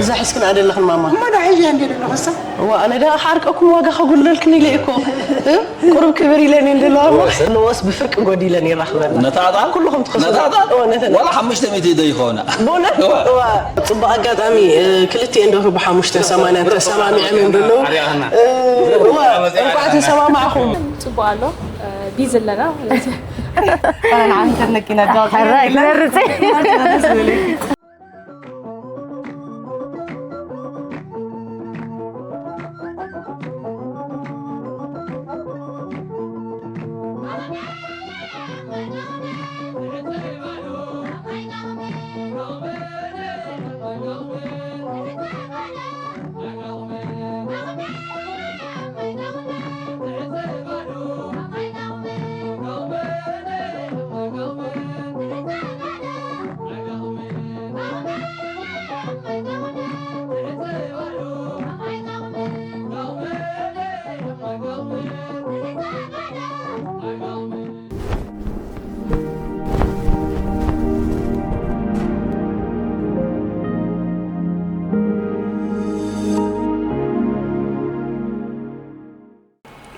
እዛ ሒዝክን ኣደለኽን ማማ? እሞ ዳ ሒዘ እንደ ደለኹ እሳ። እዋ፣ ኣነ ደኣ ክዓርቀኩም ዋጋ ከጉድለልክን ኢለ እኮ። እ? ቁሩብ ክብር ኢለን እየን ዘለዋ እሞ። ኣለዎስ ብፍርቂ ጎዲለን ይራኽበና። ነታ ዕጣን? ኩልኹም ትኸስሩ። ነታ ዕጣን? እዋ፣ ነተን። ዋላ ሓሙሽተ ሚእቲ ዶ ይኾና? ብእውነት? እዋ። እዋ። ጽቡቕ ኣጋጣሚ፣ እ፣ ክልቲኤን ደርሁ ብሓሙሽተ ሰማንያ ተሰማሚዐን እዮም ዘለዉ። እ፣ እዋ፣ እንኳዕ ተሰማማዕኹም። ጽቡቕ ኣሎ፣ እ፣ ቢዚ ኣለና ማለት እዩ። ኣነ ንዓን ከነኪና ዶ? ሕራይ ትመርጺ።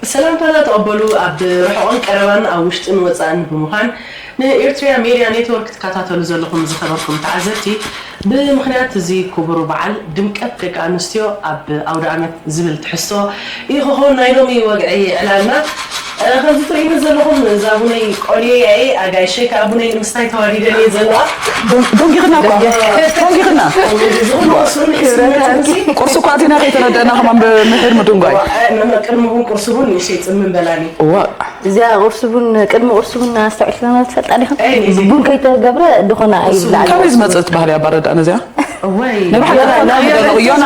ሰላምታና ተቐበሉ። ኣብ ርሑቕን ቀረባን ኣብ ውሽጥን ወጻእን ብምዃን ንኤርትሪያ ሜድያ ኔትወርክ ትከታተሉ ዘለኹም ዝኸበርኩም ተዓዘብቲ፣ ብምኽንያት እዚ ክቡር በዓል ድምቀት ደቂ ኣንስትዮ ኣብ ኣውደ ዓመት ዝብል ትሕዝቶ እዩ ክኸውን ናይ ሎሚ ወግዒ ዕላልና። እ፣ ከምዚ ትርእይኒ ዘለኹም እዛ ቡነይ ቆልየያ እየ፣ ኣጋይሸይ ከኣ ቡነይ ንምስታይ ተዋዲደን እየ ዘለዋ። ዶንጊኽና እኳ። ዶንጊኽና። ዝኹን ወስኑን ሒዝክን መጺእሲ። ቁርሲ እኳ ኣቲና ከይተረደእና ከማን ብምሒር ምድንጓይ። እ፣ ቅድሚ ቡን ቁርሲ ቡን ንእሽተይ ጽምም በላኒ። እዋ። እዚኣ ቁርሲ ቡን፣ ቅድሚ ቁርሲ ቡን ኣስተውዒልክና ትፈልጣ ዲኻ? ኣይ፣ እዚ ቡን ከይተገብረ ድኾነ ኣይብላዕ። ካበይ ዝመጸት ባህሊ ኣባረዳእን እዚኣ? እዋይ። ናይ ብሓቂ ዮና፣ ዮና፣ ዮና፣ ዮና፣ ዮና፣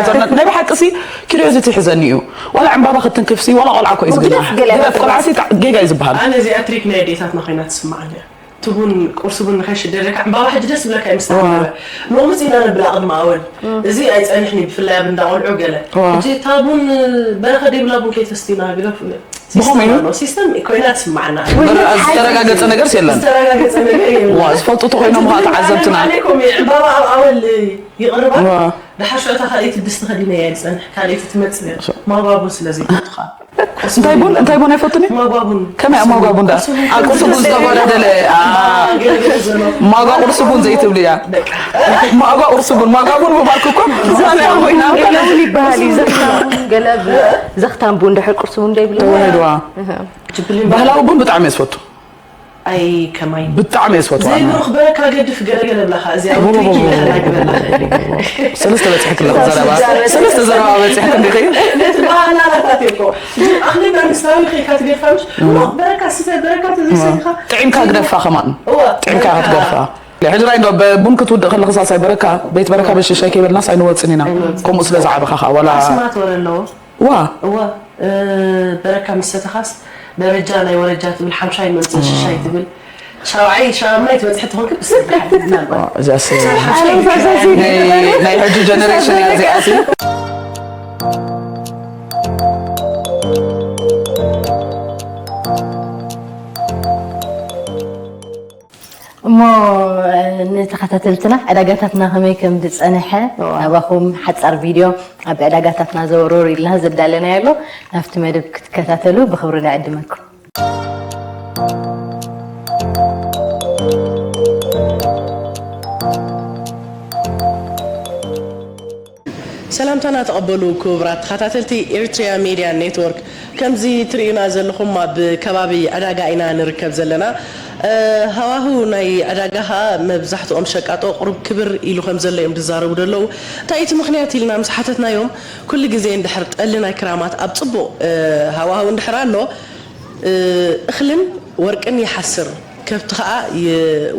ዮና፣ ናይ ብሓቂ ሲ ኪሪዮሲቲ ይሕዘኒ እዩ። ዋላ ዕምባባ ክትንክፍሲ፣ ዋላ ቆልዓ እኮ እዩ ዝብልና። ግደፍ ገለ ግደፍ፣ ቆልዓ ሲ ጌጋ እዩ ዝበሃል። ኣነ እዚኣ ትሪክ ናይ ኣዴታትና ኮይና ትስምዓኒ እያ። እቲ ቡን፣ ቁርሲ ቡን ንኸይሽደለካ፣ ዕምባባ ሕጂ ደስ ዝብለካ እዩ ምስ ተዓምበበ። ዋ። ሎሚ ጺና ነብላ ቅድሚ ኣወል። እዚ ኣይጸንሕን እዩ፣ ብፍላይ ኣብ እንዳ ቆልዑ ገለ። ዋ። ሕጂ እታ ቡን በረኸ ደይብላ ቡን ከይተስቲና ግደፉ። ብኸምኡ እዩ? ሲስተም ኣሎ፣ ሲስተም ኮይና ትስምዓና። በረ-፣ ዝተረጋገጸ ነገርስ የለን። ዝተረጋገጸ ነገር የለን። ዋ፣ ዝፈልጡ ተኾይኖም ኸዓ ተዓዘብትና። ኣነ ኮም ዕምባባ ኣብ ኣወል ይቕርባ። ዋ። ደሓር ሽዑ እታ ካልኣይቲ ድስቲ ከዲነ እየ ዝጸንሕ፣ ካልኣይቲ ትመጽእ እያ። ሶ- ማጓ ቡን ስለ ዘይፈቱ ኸዓ። እንታይ ቡን? እንታይ ቡን ኣይፈቱን እዩ? ማጓ ቡን። ከመይ ኣብ ማጓ ቡን ደኣ? ቁርሲ ቡን። ቁርሲ ቡን ዝተጓዳደለ። አ። ገለ ገለ ዘሎ። ማጓ ቁርሲ ቡን ዘይትብሉ እያ። በቃ። ማጓ ቁርሲ ቡን፣ ማጓ ቡን ምባልኩ እኮ። ዛላ ኮይና። ገለ እውን ይበሃል እዩ። ዘኽታም ቡን፣ ገለ ብ-፣ ዘኽታም ቡን ድሕሪ ቁርሲ ቡን ዶ ይብሉ? ተወለድዋ። እህ። ጅብሊ ባህላዊ ቡን ብጣዕሚ እየ ዝፈቱ። ኣይ ከማይ። ብጣዕሚ እየ ዝፈትዋ። ዘይብሩኽ በረካ ገድፍ ገለገለ ብላኻ፣ እዚኣ ቡቡ፣ ትሪኪ ቡቡ፣ ገለላ ቡቡ፣ ገበላ። ቡቡ፣ ቡቡ፣ ቡቡ። ሰለስተ በፂሕኪ ኣለኹ ዘረባ። ሰለስተ ዘረባ በፂሕኪ እንዲኺ። ነቲ ባህላላታት እኮ። ኣኽሊ መንግስታዊ ኸይካ ትገድፋ ምሽ? እም። ብሩኽ በረካ ስተ በረካ ተዘይሰቲኻ። ጥዒምካ ግደፋ ከማን። እወ፣ ጥዒምካ በረካ። ክትገድፋ። ሕጂ ራይ እንዶ ብ-፣ ቡን ክትውድእ ከለኺ ሳልሳይ በረካ፣ ቤት በረካ በሽሻይ ከይበልናስ ኣይንወፅን ኢና። ኣይንወፅን። ከምኡ ስለ ዝዓበኻ ኸዓ፣ ዋላ እስማት ወረ ኣለዎ። ዋ። እወ፣ እ፣ በረካ ምስ ሰተኻስ ደረጃ ናይ ወረጃ ትብል፣ ሓምሻይ መምጽእ ሽሻይ ትብል፣ ሻውዓይ ሻምናይ ትበጽሒ ትኾንኪ፣ ብስራሕ ምናልባት። ዋ፣ እዚኣስ ሓምሻይ ናይ፣ ናይ ሕጂ ጀነሬሽን እያ እዚኣስ። እሞ፣ እ፣ ንተኸታተልትና ዕዳጋታትና ከመይ ከም ዝጸንሐ እዋ። ናባኹም ሓጻር ቪድዮ ኣብ ዕዳጋታትና ዘወርወር ኢልና ዘዳለናዮ ኣሎ። ናብቲ መደብ ክትከታተሉ ብኽብሪ ንዕድመኩም። ሰላምታና ተቐበሉ ክቡራት ተኸታተልቲ ኤርትሪያ ሜድያ ኔትወርክ። ከምዚ ትርእዩና ዘለኹም ኣብ ከባቢ ዕዳጋ ኢና ንርከብ ዘለና። እ፣ ሃዋህው ናይ ዕዳጋ ኸኣ መብዛሕትኦም ሸቃጦ ቁሩብ ክብር ኢሉ ከም ዘሎ እዮም ዝዛረቡ ዘለዉ። እንታይ እቲ ምኽንያት ኢልና ምስ ሓተትናዮም፣ ኩሉ ግዜ እንድሕር ጠሊ ናይ ክራማት ኣብ ጽቡቕ፣ እ፣ ሃዋህው እንድሕር ኣሎ፣ እ፣ እኽልን ወርቅን ይሓስር፣ ከብቲ ከኣ ይ-፣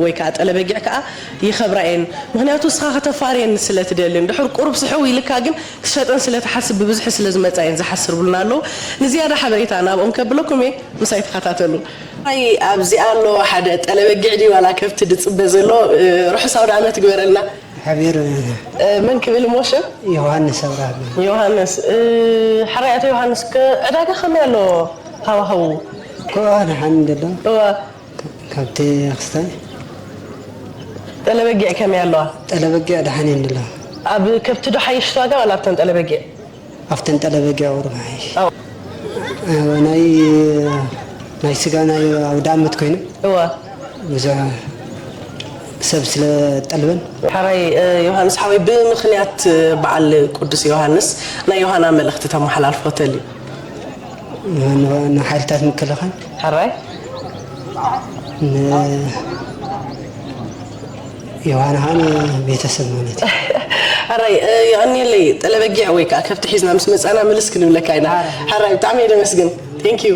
ወይ ከኣ ጠለበጊዕ ከኣ ይኸብራ እየን። ምኽንያቱ ንስኻ ከተፋርየኒ ስለ ትደሊ፣ እንድሕር ቁሩብ ስሕው ኢልካ ግን ክትሸጠን ስለ ትሓስብ ብብዝሒ ስለ ዝመጻ እየን ዝሓስር ብሉና ኣለዉ። ንዝያዳ ሓበሬታ ናብኦም ከብለኩም እየ፣ ምሳይ ተኸታተሉ። ኣይ፣ ኣብዚኣ ኣሎ ሓደ ጠለበጊዕ ድዩ ዋላ ከብቲ ድጽበ ዘሎ፣ እ፣ ርሑስ ኣውደ ዓመት ይግበረልና። ሓቢሩ። እ፣ መን ክብል እሞ ሽም? ዮሃንስ ኣብርሃም። ዮሃንስ፣ እ፣ ሕራይ ኣቶ ዮሃንስ፣ ከ-፣ ዕዳጋ ከመይ ኣሎ ሃዋህው? እኮ ደሓን እንድሎ። እዋ። ከብቲ ክስታይ። ጠለበጊዕ ከመይ ኣለዋ? ጠለበጊዕ ደሓን እየን ኣለዋ። ኣብ ከብቲ ዶ ሓይሽ ዋጋ ዋላ ኣብተን ጠለበጊዕ? ኣብተን ጠለበጊዕ ወርዶ ሓይሽ። ኣዎ። ኣዎ፣ ናይ፣ ናይ ስጋ ናይ ኣውደ ዓመት ኮይኑ እወ። ብዙሕ ሰብ ስለ ጠልበን። ሓራይ፣ እ፣ ዮሃንስ ሓወይ፣ ብምኽንያት፣ እ፣ በዓል ቅዱስ ዮሃንስ ናይ ዮሃና መልእኽቲ ተመሓላልፎ ተልዩ? ን-፣ ንሓይልታት ምክልኻል። ሓራይ? ን-፣ ዮሃና ኸዓ ንቤተሰብ ማለት እዩ። ሓራይ፣ እ፣ የቐንየለይ። ጠለበጊዕ ወይ ከዓ ከብቲ ሒዝና ምስ መጻና ምልስ ክንብለካ ኢና። ሓራይ። ሓራይ፣ ብጣዕሚ እየ ደመስግን። Thank you።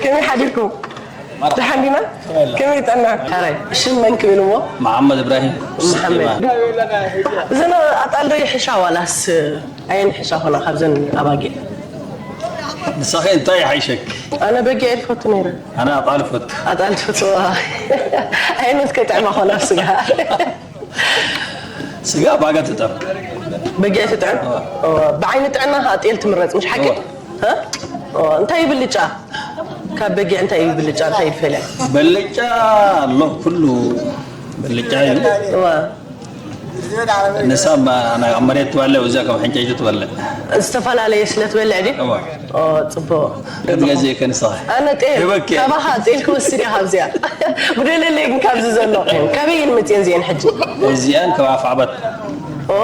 ከመይ ሓዲርኩም? ደሓን ዲና? ከመይ ጥዕና? ሓራይ፣ ሽም መን ክብል እሞ? መሓመድ እብራሂም። መሓመድ። እዘን ኣጣል ዶ ይሕሻ ዋላስ ኣየን ይሕሻ ኾና ካብዘን ኣባጊዕ? ንስኺ እንታይ ይሓይሸኪ? ኣነ በጊዕ እየ ዝፈቱ ነይረ። ኣነ ኣጣል እፈቱ። ኣጣል ትፈትዋ? ኣየኖት ከ ጥዕማ ኾና ኣብ ስጋ? ስጋ ባጋ ትጥዕም። በጊዕ ትጥዕም? እዋ። እዋ። ብዓይኒ ጥዕና ኸዓ ጤል ትምረጽ፣ ምሽ ሓቂ? እዋ። እ? እዋ። እንታይ ይብልጫ? ካብ በጊዕ እንታይ ይብልጫ? እንታይ ይፈልያ? በልጫ ኣሎ፣ ኩሉ በልጫ እዩ። እዋ። ንሳ ማ-፣ ናይ ኣብ መሬት ትበልዕ፣ እዚኣ ካብ ሕንጨይቲ ትበልዕ። ዝተፈላለየ ስለ ትበልዕ ድዩ? እዋ። ኦ፣ ጽቡቕ። ገት ገዜ ከንስኻ። ኣነ ጤል፣ ህበኬ። ካባኻ ጤል ክወስድ እየ ካብዚኣ። ጉደለለይ ግን ካብዚ ዘሎ። ከበይን መጽየን እዚአን ሕጂ? እዚኣን ካብ ኣፍዓበት። ኦ።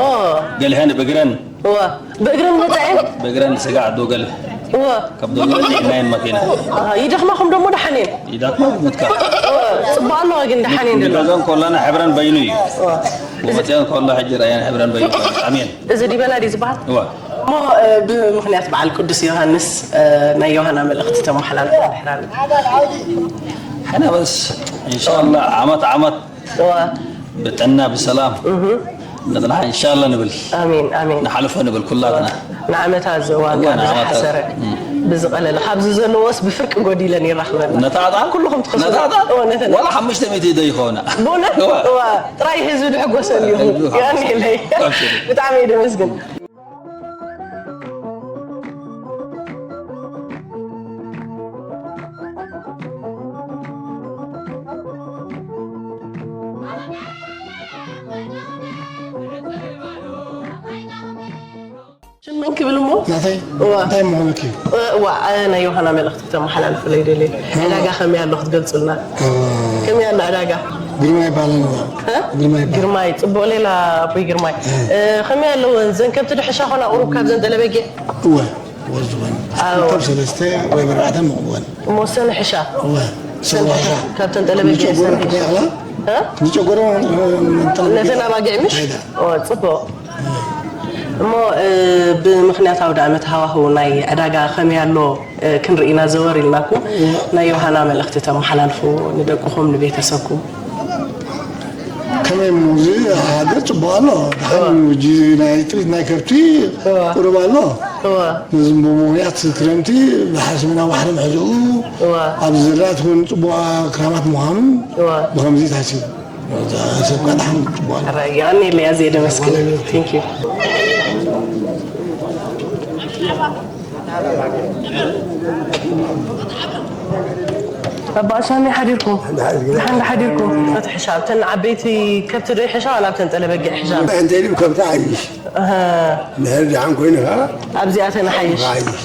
ገሊሀን ብእግረን። እወ። ብእግረን መጻ እየን? ብእግረን ስጋዕ ዶ ገለ። እወ። ካብ ዶ ገለ ናይን መኪና። ኣሃ፣ ይደኽማኹም ደሞ ደሓን እየን? ይደኽማ ሙትካ። እወ፣ ጽቡቕ ኣለዋ ግን ደሓን እየን ደለዋ። ንገዘን ኮላና ሕብረን በይኑ እዩ። እወ። ወመጽያን ኮላ ሕጂ ራያን ሕብረን በይኑ። ኣሜን። እዚ ዲበላ ድዩ ዝበሃል? እወ። እሞ፣ እ፣ ብምኽንያት በዓል ቅዱስ ዮሃንስ፣ እ፣ ናይ ዮሃና መልእኽቲ ተመሓላልፉ ድሕራን። ሕና በስ፣ ኢንሻኣላህ፣ ዓመት ዓመት እዋ። ብጥዕና ብሰላም እህ። ንጽንሓ ኢንሻኣላህ ንብል። ኣሜን፣ ኣሜን። ንሓልፎ ንብል ኩላትና። ንዓመታ ዝእዋን እዋ፣ ካብ ንዓመታ ዝሓሰረ እም። ብዝቐለለ፣ ካብዚ ዘለዎስ ብፍርቂ ጎዲለን ይራኽበና። ነታ ዕጣን? ኩልኹም ትኸስቡ። ነታ ዕጣን? እዎ፣ ነተን። ዋላ ሓሙሽተ ሚእቲ ዶ ይኸውና? ብእውነት? እዋ። እዋ፣ ጥራይ ህዝቢ ድሕጎሰሉ ይኹን። ህዝቢ ድሕጎሰሉ። የቐንየለይ። ኣብሽር። ብጣዕሚ እየ ደመስግን። ሽም መን ክብል እሞ? ናተይ? እዋ። እንታይ ምኾነኪ? እዋ፣ ኣነ ናይ ዮሃና መልእኽቲ ክተመሓላልፉለይ ደልየ። እዋ። ዕዳጋ ከመይ ኣሎ ክትገልጹልና? እዋ። ከመይ ኣሎ ዕዳጋ? ግርማ ይበሃል። እ? ግርማ ይበሃል። ግርማይ፣ ጽቡቕ ሌላ ኣቦይ ግርማይ። እ። እ፣ ከመይ ኣለወን? ዘን ከብቲ ድሕሻ ኾና ቁሩብ ካብ ዘን ጠለበጌ? እወ፣ እወ፣ ዝኾነ። ኣዎ። ክልተ ሰለስተ ወይ ብኣርባዕተ ምቕወን። እሞ ሰን ሕሻ? እወ፣ ሰን ሰን ሕሻ። ሕሻ። ካብተን ጠለበጌ ንጨጎሮ ሰን ሕሻ። ክበላ? እ? ንጨጎሮ፣ እ፣ ጠለበጌ ነተን ኣባጊዕ ምሽ? ኣይዳ። ኦ፣ ጽቡቕ። እሞ፣ እ፣ ብምኽንያት ኣውደ ዓመት ሃዋህው ናይ ዕዳጋ ከመይ ኣሎ፣ እ፣ ክንርኢ ኢና ዘወር ኢልናኩም። እወ። ናይ ዮሃና መልእኽቲ ተመሓላልፉ ንደቅኹም፣ ንቤተሰብኩም። ከመይ እሞ፣ እዚ ሃገር ጽቡቕ ኣሎ። ደሓን እወ። እዩ። ሕጂ ናይ ጥሪት ናይ ከብቲ እወ። ቁሩብ ኣሎ። እወ። ነዚ ብምኽንያት ክረምቲ ብሓሰብና ባሕሪ ምሕዝኡ እወ። ኣብ ዝራት እውን ጽቡቕ ክራማት ምዃኑ እወ። ብኸምዚ ታሲቡ። እዛ ሰብ ካን ሓሙድ በኋላ። ኧረ፣ ያኔ ለያዝ የደመስግን። Thank you። ኣባ፣ ሻመይ ሓዲርኩም? ደሓን ሓዲርኩም? እቲ ሕሻ፣ እተን ዓበይቲ ከብቲ ዶ ይሕሻ ዋላ ኣብተን ጠለበጊዕ ይሕሻ? እንታይ ኢሉ ከብቲ ዓይሽ? ኣሃ። ድሕሪ ደሓን ኮይኑ ኸዓ ኣብዚኣተን ይሓይሽ? ይሓይሽ።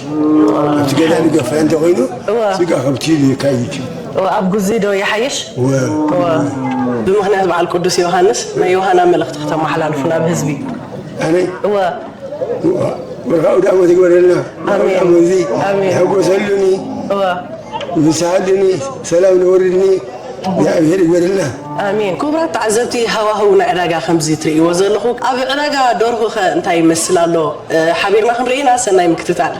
ኣብቲ ገዛ ዝገፍሐ እንተኾይኑ፣ እወ። ስጋ ከብቲ ይካይድ እዩ። እወ፣ ኣብ ጉዚ ዶ ይሓይሽ? እወ። እወ። ብምኽንያት በዓል ቅዱስ ዮሃንስ ናይ ዮሃና መልእኽቲ ክተመሓላልፉ ናብ ህዝቢ። ኣነ? እወ። ወርሃዊ ዳሞ ትግበረልና። ኣሜን። ወርሃዊ ዳሞ እዚ ኣሜን። ይሕጎሰሉኒ። እወ። ይብዝሓሉኒ። ሰላም ነውርድኒ። እግዚኣብሔር ይግበረልና። ኣሜን። ክቡራት ተዓዘብቲ፣ ሃዋህው ናይ ዕዳጋ ከምዚ ትርእይዎ ዘለኹ፣ ኣብ ዕዳጋ ደርሁ ኸ እንታይ ይመስል ኣሎ? እ፣ ሓቢርና ክንርኢ ኢና። ሰናይ ምክትታል።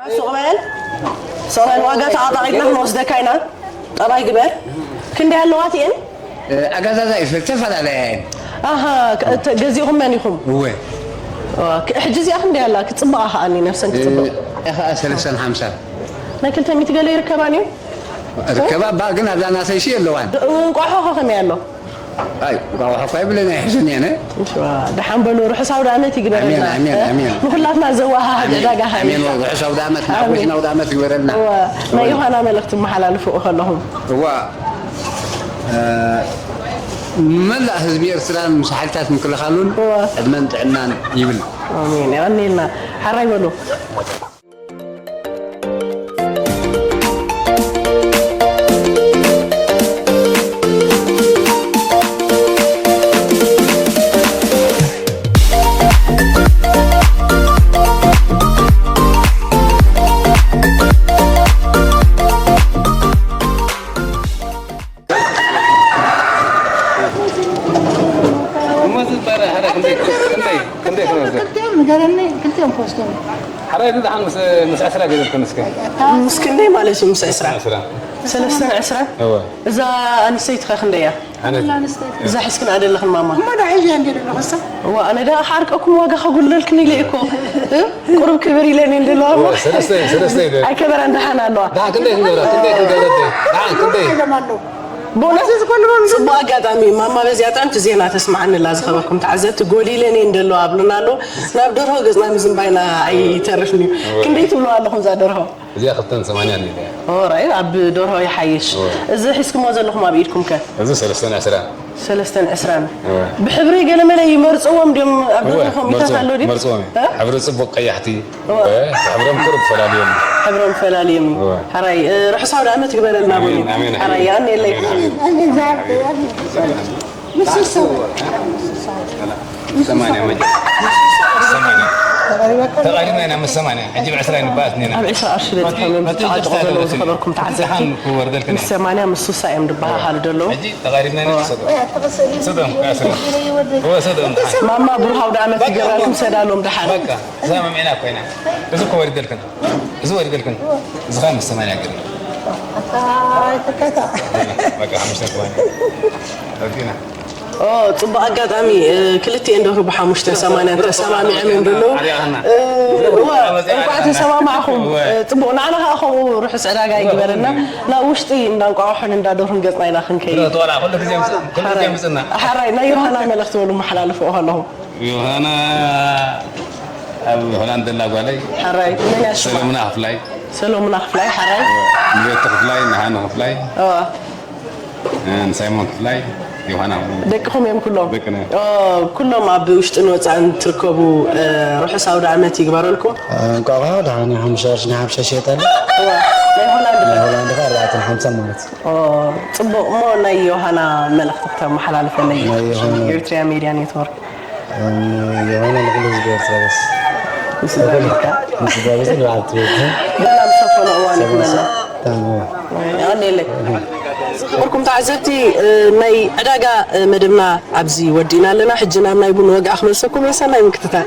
ሱቕ በል፣ ሱቕ በል፣ ዋጋ ተዓጣቒጥና ክንወስደካ ኢና። ጠባይ ግበር። ክንደይ ኣለዋ እቲኤን? ኣገዛዛ እዩ ዝተፈላለያ እየን። ኣሃ፣ ክ-፣ እተ-፣ ገዚእኹም መን ኢኹም? እወ። ዋ፣ ክ-፣ ሕጂ እዚኣ ክንደይ ኣላ? ክጽብቓ ከኣኒ ነፍሰን ክጽብቕ። እዚኣ ኸኣ ሰለስተን ሓምሳ። ናይ ክልተ ሚእቲ ገለ ይርከባን እዩ? ርከባ እባ ግን ኣብዛ ናተይ ሺ የለዋን። ድ-፣ እንቋሖ ኸ ከመይ ኣሎ? ኣይ፣ እንቋቑሖ እኳ ይብለና ይሕዝን እየ፣ ነ? እሺ፣ ዋ፣ ደሓን በሉ፣ ርሑስ ኣውደ ዓመት ይግበረልና። ኣሜን፣ ኣሜን፣ ኣሜን። ንኹላትና ዘወሃሃድ ኣሜን፣ ዕዳጋ ሃይልካ። ኣሜን፣ ዋ፣ ርሑስ ኣውደ ዓመት፣ ኣሜን። ናቦሽና ኣውደ ዓመት ይግበረልና። እዋ፣ ናይ እወ። ዮሃና መልእኽቲ መሓላልፉ ከለኹም። እዋ፣ እ፣ ንመላእ ህዝቢ ኤርትራን ምስ ሓይልታት ምክልኻሉን እዋ። ዕድመን ጥዕናን ይብል። ኣሜን፣ የቐንየልና። ሓራይ በሉ። እሞ እዚ ባርያ ሓደ ክንደይ፣ ክንደይ፣ ክንደይ ክነወስዶ? ክልቲኦም ንገረኒ፣ ክልቲኦም ክወስዶም። ሓደ እዚ ደሓን ምስ፣ ምስ ዕስራ ገይርክን እስከ። ምስ ክንደይ ማለት እዩ ምስ ዕስራ? ዕስራ። ሰለስተን ዕስራ? እወ። እዛ ኣንስተይቲ ኸ ክንደይ እያ? ኣነ እዛ ሒዝክን ኣደለኽን ማማ? እሞ ዳ ሒዘ እንደ ዘለኹ እሳ? እዋ፣ ኣነ ዳ ክዓርቀኩም ዋጋ ከጉድለልክን ኢለ እኮ። እ? ቁሩብ ክብር ኢለን እየን ዘለዋ እሞ። እወ፣ ሰለስተ፣ ሰለስተ ኢለ። ኣይከበራን ደሓን ኣለዋ። ደሓን ክንደይ ክንገብራ? ክንደይ ክንገብራ? ደሓን ክንደይ? ኢሎም ኣለዉ። ብእውነት እዚ ኩሉ በሉ። ጽቡቕ ኣጋጣሚ እዩ። ማማ በዚኣ ጥዕምቲ ዜና ተስምዓኒ ኣላ። ዝኸበርኩም ተዓዘብቲ፣ ጎሊለን እየን ዘለዋ ኣብሉና ኣለዉ። ናብ ደርሆ ገጽና ምዝንባይና ኣይተርፍን እዩ። እወ። ክንደይ ትብልዋ ኣለኹም እዛ ደርሆ? እዚኣ ክልተን ሰማንያን እዩ። ኦ፣ ራእዩ ኣብ ደርሆ ይሓይሽ። እወ። እዚ ሒዝኩሞ ዘለኹም ኣብ ኢድኩም ከ? እዚ ሰለስተን ዕስራን። ሰለስተን ዕስራን። እወ። ብሕብሪ ገለ መለ ይመርጽዎም ድዮም ኣብ እወ፣ ደርሆ ኮሚታት መርጽዎም፣ ኣሎ ድዩ? መርጽዎም እዩ። እ? ሕብሪ ጽቡቕ ቀያሕቲ። እወ። እወ፣ ሕብሮም ቁሩብ ፈላልዮም። ሕብሮም ፈላልዮም። እወ። ሓራይ፣ እ፣ ርሑስ ኣውደ ዓመት ይግበረልና ኣሜን፣ በሉ። ኣሜን፣ ሓራይ፣ ኣሜን። የቐንየለይ። ኣሜን። ሰማንያ መጀ-፣ ሰማንያ። ተቓሪብና ኢና ምስ ሰማንያ። ሕጂ ብዕስራ ንበኣስ ኔና። ኣብ ዕስራ ቅርሺ በጺሖም እዮም መቲ-፣ መቲ-፣ ዝጨቃጨቁ ዘለዉ መቲ-፣ ዝኸበርኩም ተዓዘብቲ። ደሓን ክወርደልክን ምስ ኢና። ሰማንያ ምስ ስሳ እዮም ዝበሃሃሉ ዘለዉ። ሕጂ ተቓሪብና ኢና ሰዶ። ሰዶ፣ ሰዶ። እወ፣ ሰዶ። ማማ ብሩህ ኣውደ ዓመት በቃ፣ ይገበረልኩም፣ በቃ። ሰዳሎም ደሓን። በቃ፣ ተሰማሚዕና እኮ ኢና። እዚ እኮ ወሪደልክን። እዚ ወሪደልክን። እዚ ኸኣ ምስ ሰማንያ ገይርና። ኣታ፣ ተካታ። በቃ፣ ሓሙሽተ ሰማንያ። ረዲና። ኦ፣ ጽቡቕ ኣጋጣሚ፣ እ፣ ክልቲኤን ደርሁ ብሓሙሽተ ሰማንያን ተሰማሚዖም እዮም ዘለዉ። እ፣ እወ፣ እንቋዕ ተሰማማዕኹም። እወ። እ፣ ጽቡቕ፣ ንዓና ኸኣ ከምኡ ርሑስ ዕዳጋ ይግበረልና። እወ። ናብ ውሽጢ እንዳ እንቋቑሖን እንዳ ደርሁን ገጽና ኢና ክንከይድ። እወ፣ ተወላ፣ ኩሉ ግዜ ምስ-፣ ኩሉ ግዜ ሓራይ፣ ምጽና። ሓራይ፣ ናይ ዮሃና መልእኽቲ በሉ፣ መሓላልፍኦ ከለኹም። ዮሃና ኣብ ሆላንድ ዘላ ጓለይ። ሓራይ፣ መን እያ ሽማ? ሰሎሙና ክፍላይ። ሰሎሙና ክፍላይ፣ ሓራይ። ንቤቲ ክፍላይ፣ ንሃኒ ክፍላይ። እወ። እ፣ ንሳይሞን ክፍላይ፣ ዮሃና። ደቅኹም እዮም ኩሎም? ደቅና እዮም። ኦ፣ ኩሎም ኣብ ውሽጥን ወጻእን ትርከቡ፣ እ፣ ርሑስ ኣውደ ዓመት ይግበረልኩም። እ፣ እንቋቑሖ ደሓን ሓሙሽተ ቅርሺ፣ ናይ ሓሙሽተ ሸየጥ ኣሎ። እዋ፣ ናይ ሆላንድ ናይ ከ? ሆላንድ ከ ኣርባዕተን ሓምሳን ማለት እዩ። ኦ፣ ጽቡቕ። እሞ ናይ ዮሃና መልእኽቲ ክተመሓላልፈለይ ናይ ዮሃና። ኤርትርያ ሜድያ ኔትወርክ። እም፣ ዮሃና ንኹሉ ህዝቢ ኤርትራ በስ። ምስ ስድራ ቤትካ? ምስ ስድራ ቤት ንበዓልቲ ቤት። ገና ምስ ሰፈነ እዋን ይኹነና። ታሞ። የቐንየለይ። ዝኸበርኩም ተዓዘብቲ፣ እ፣ ናይ ዕዳጋ፣ እ፣ መደብና ኣብዚ ወዲእና ኣለና። ሕጂ ናብ ናይ ቡን ወግዓ ክመልሰኩም እየ። ሰናይ ምክትታል።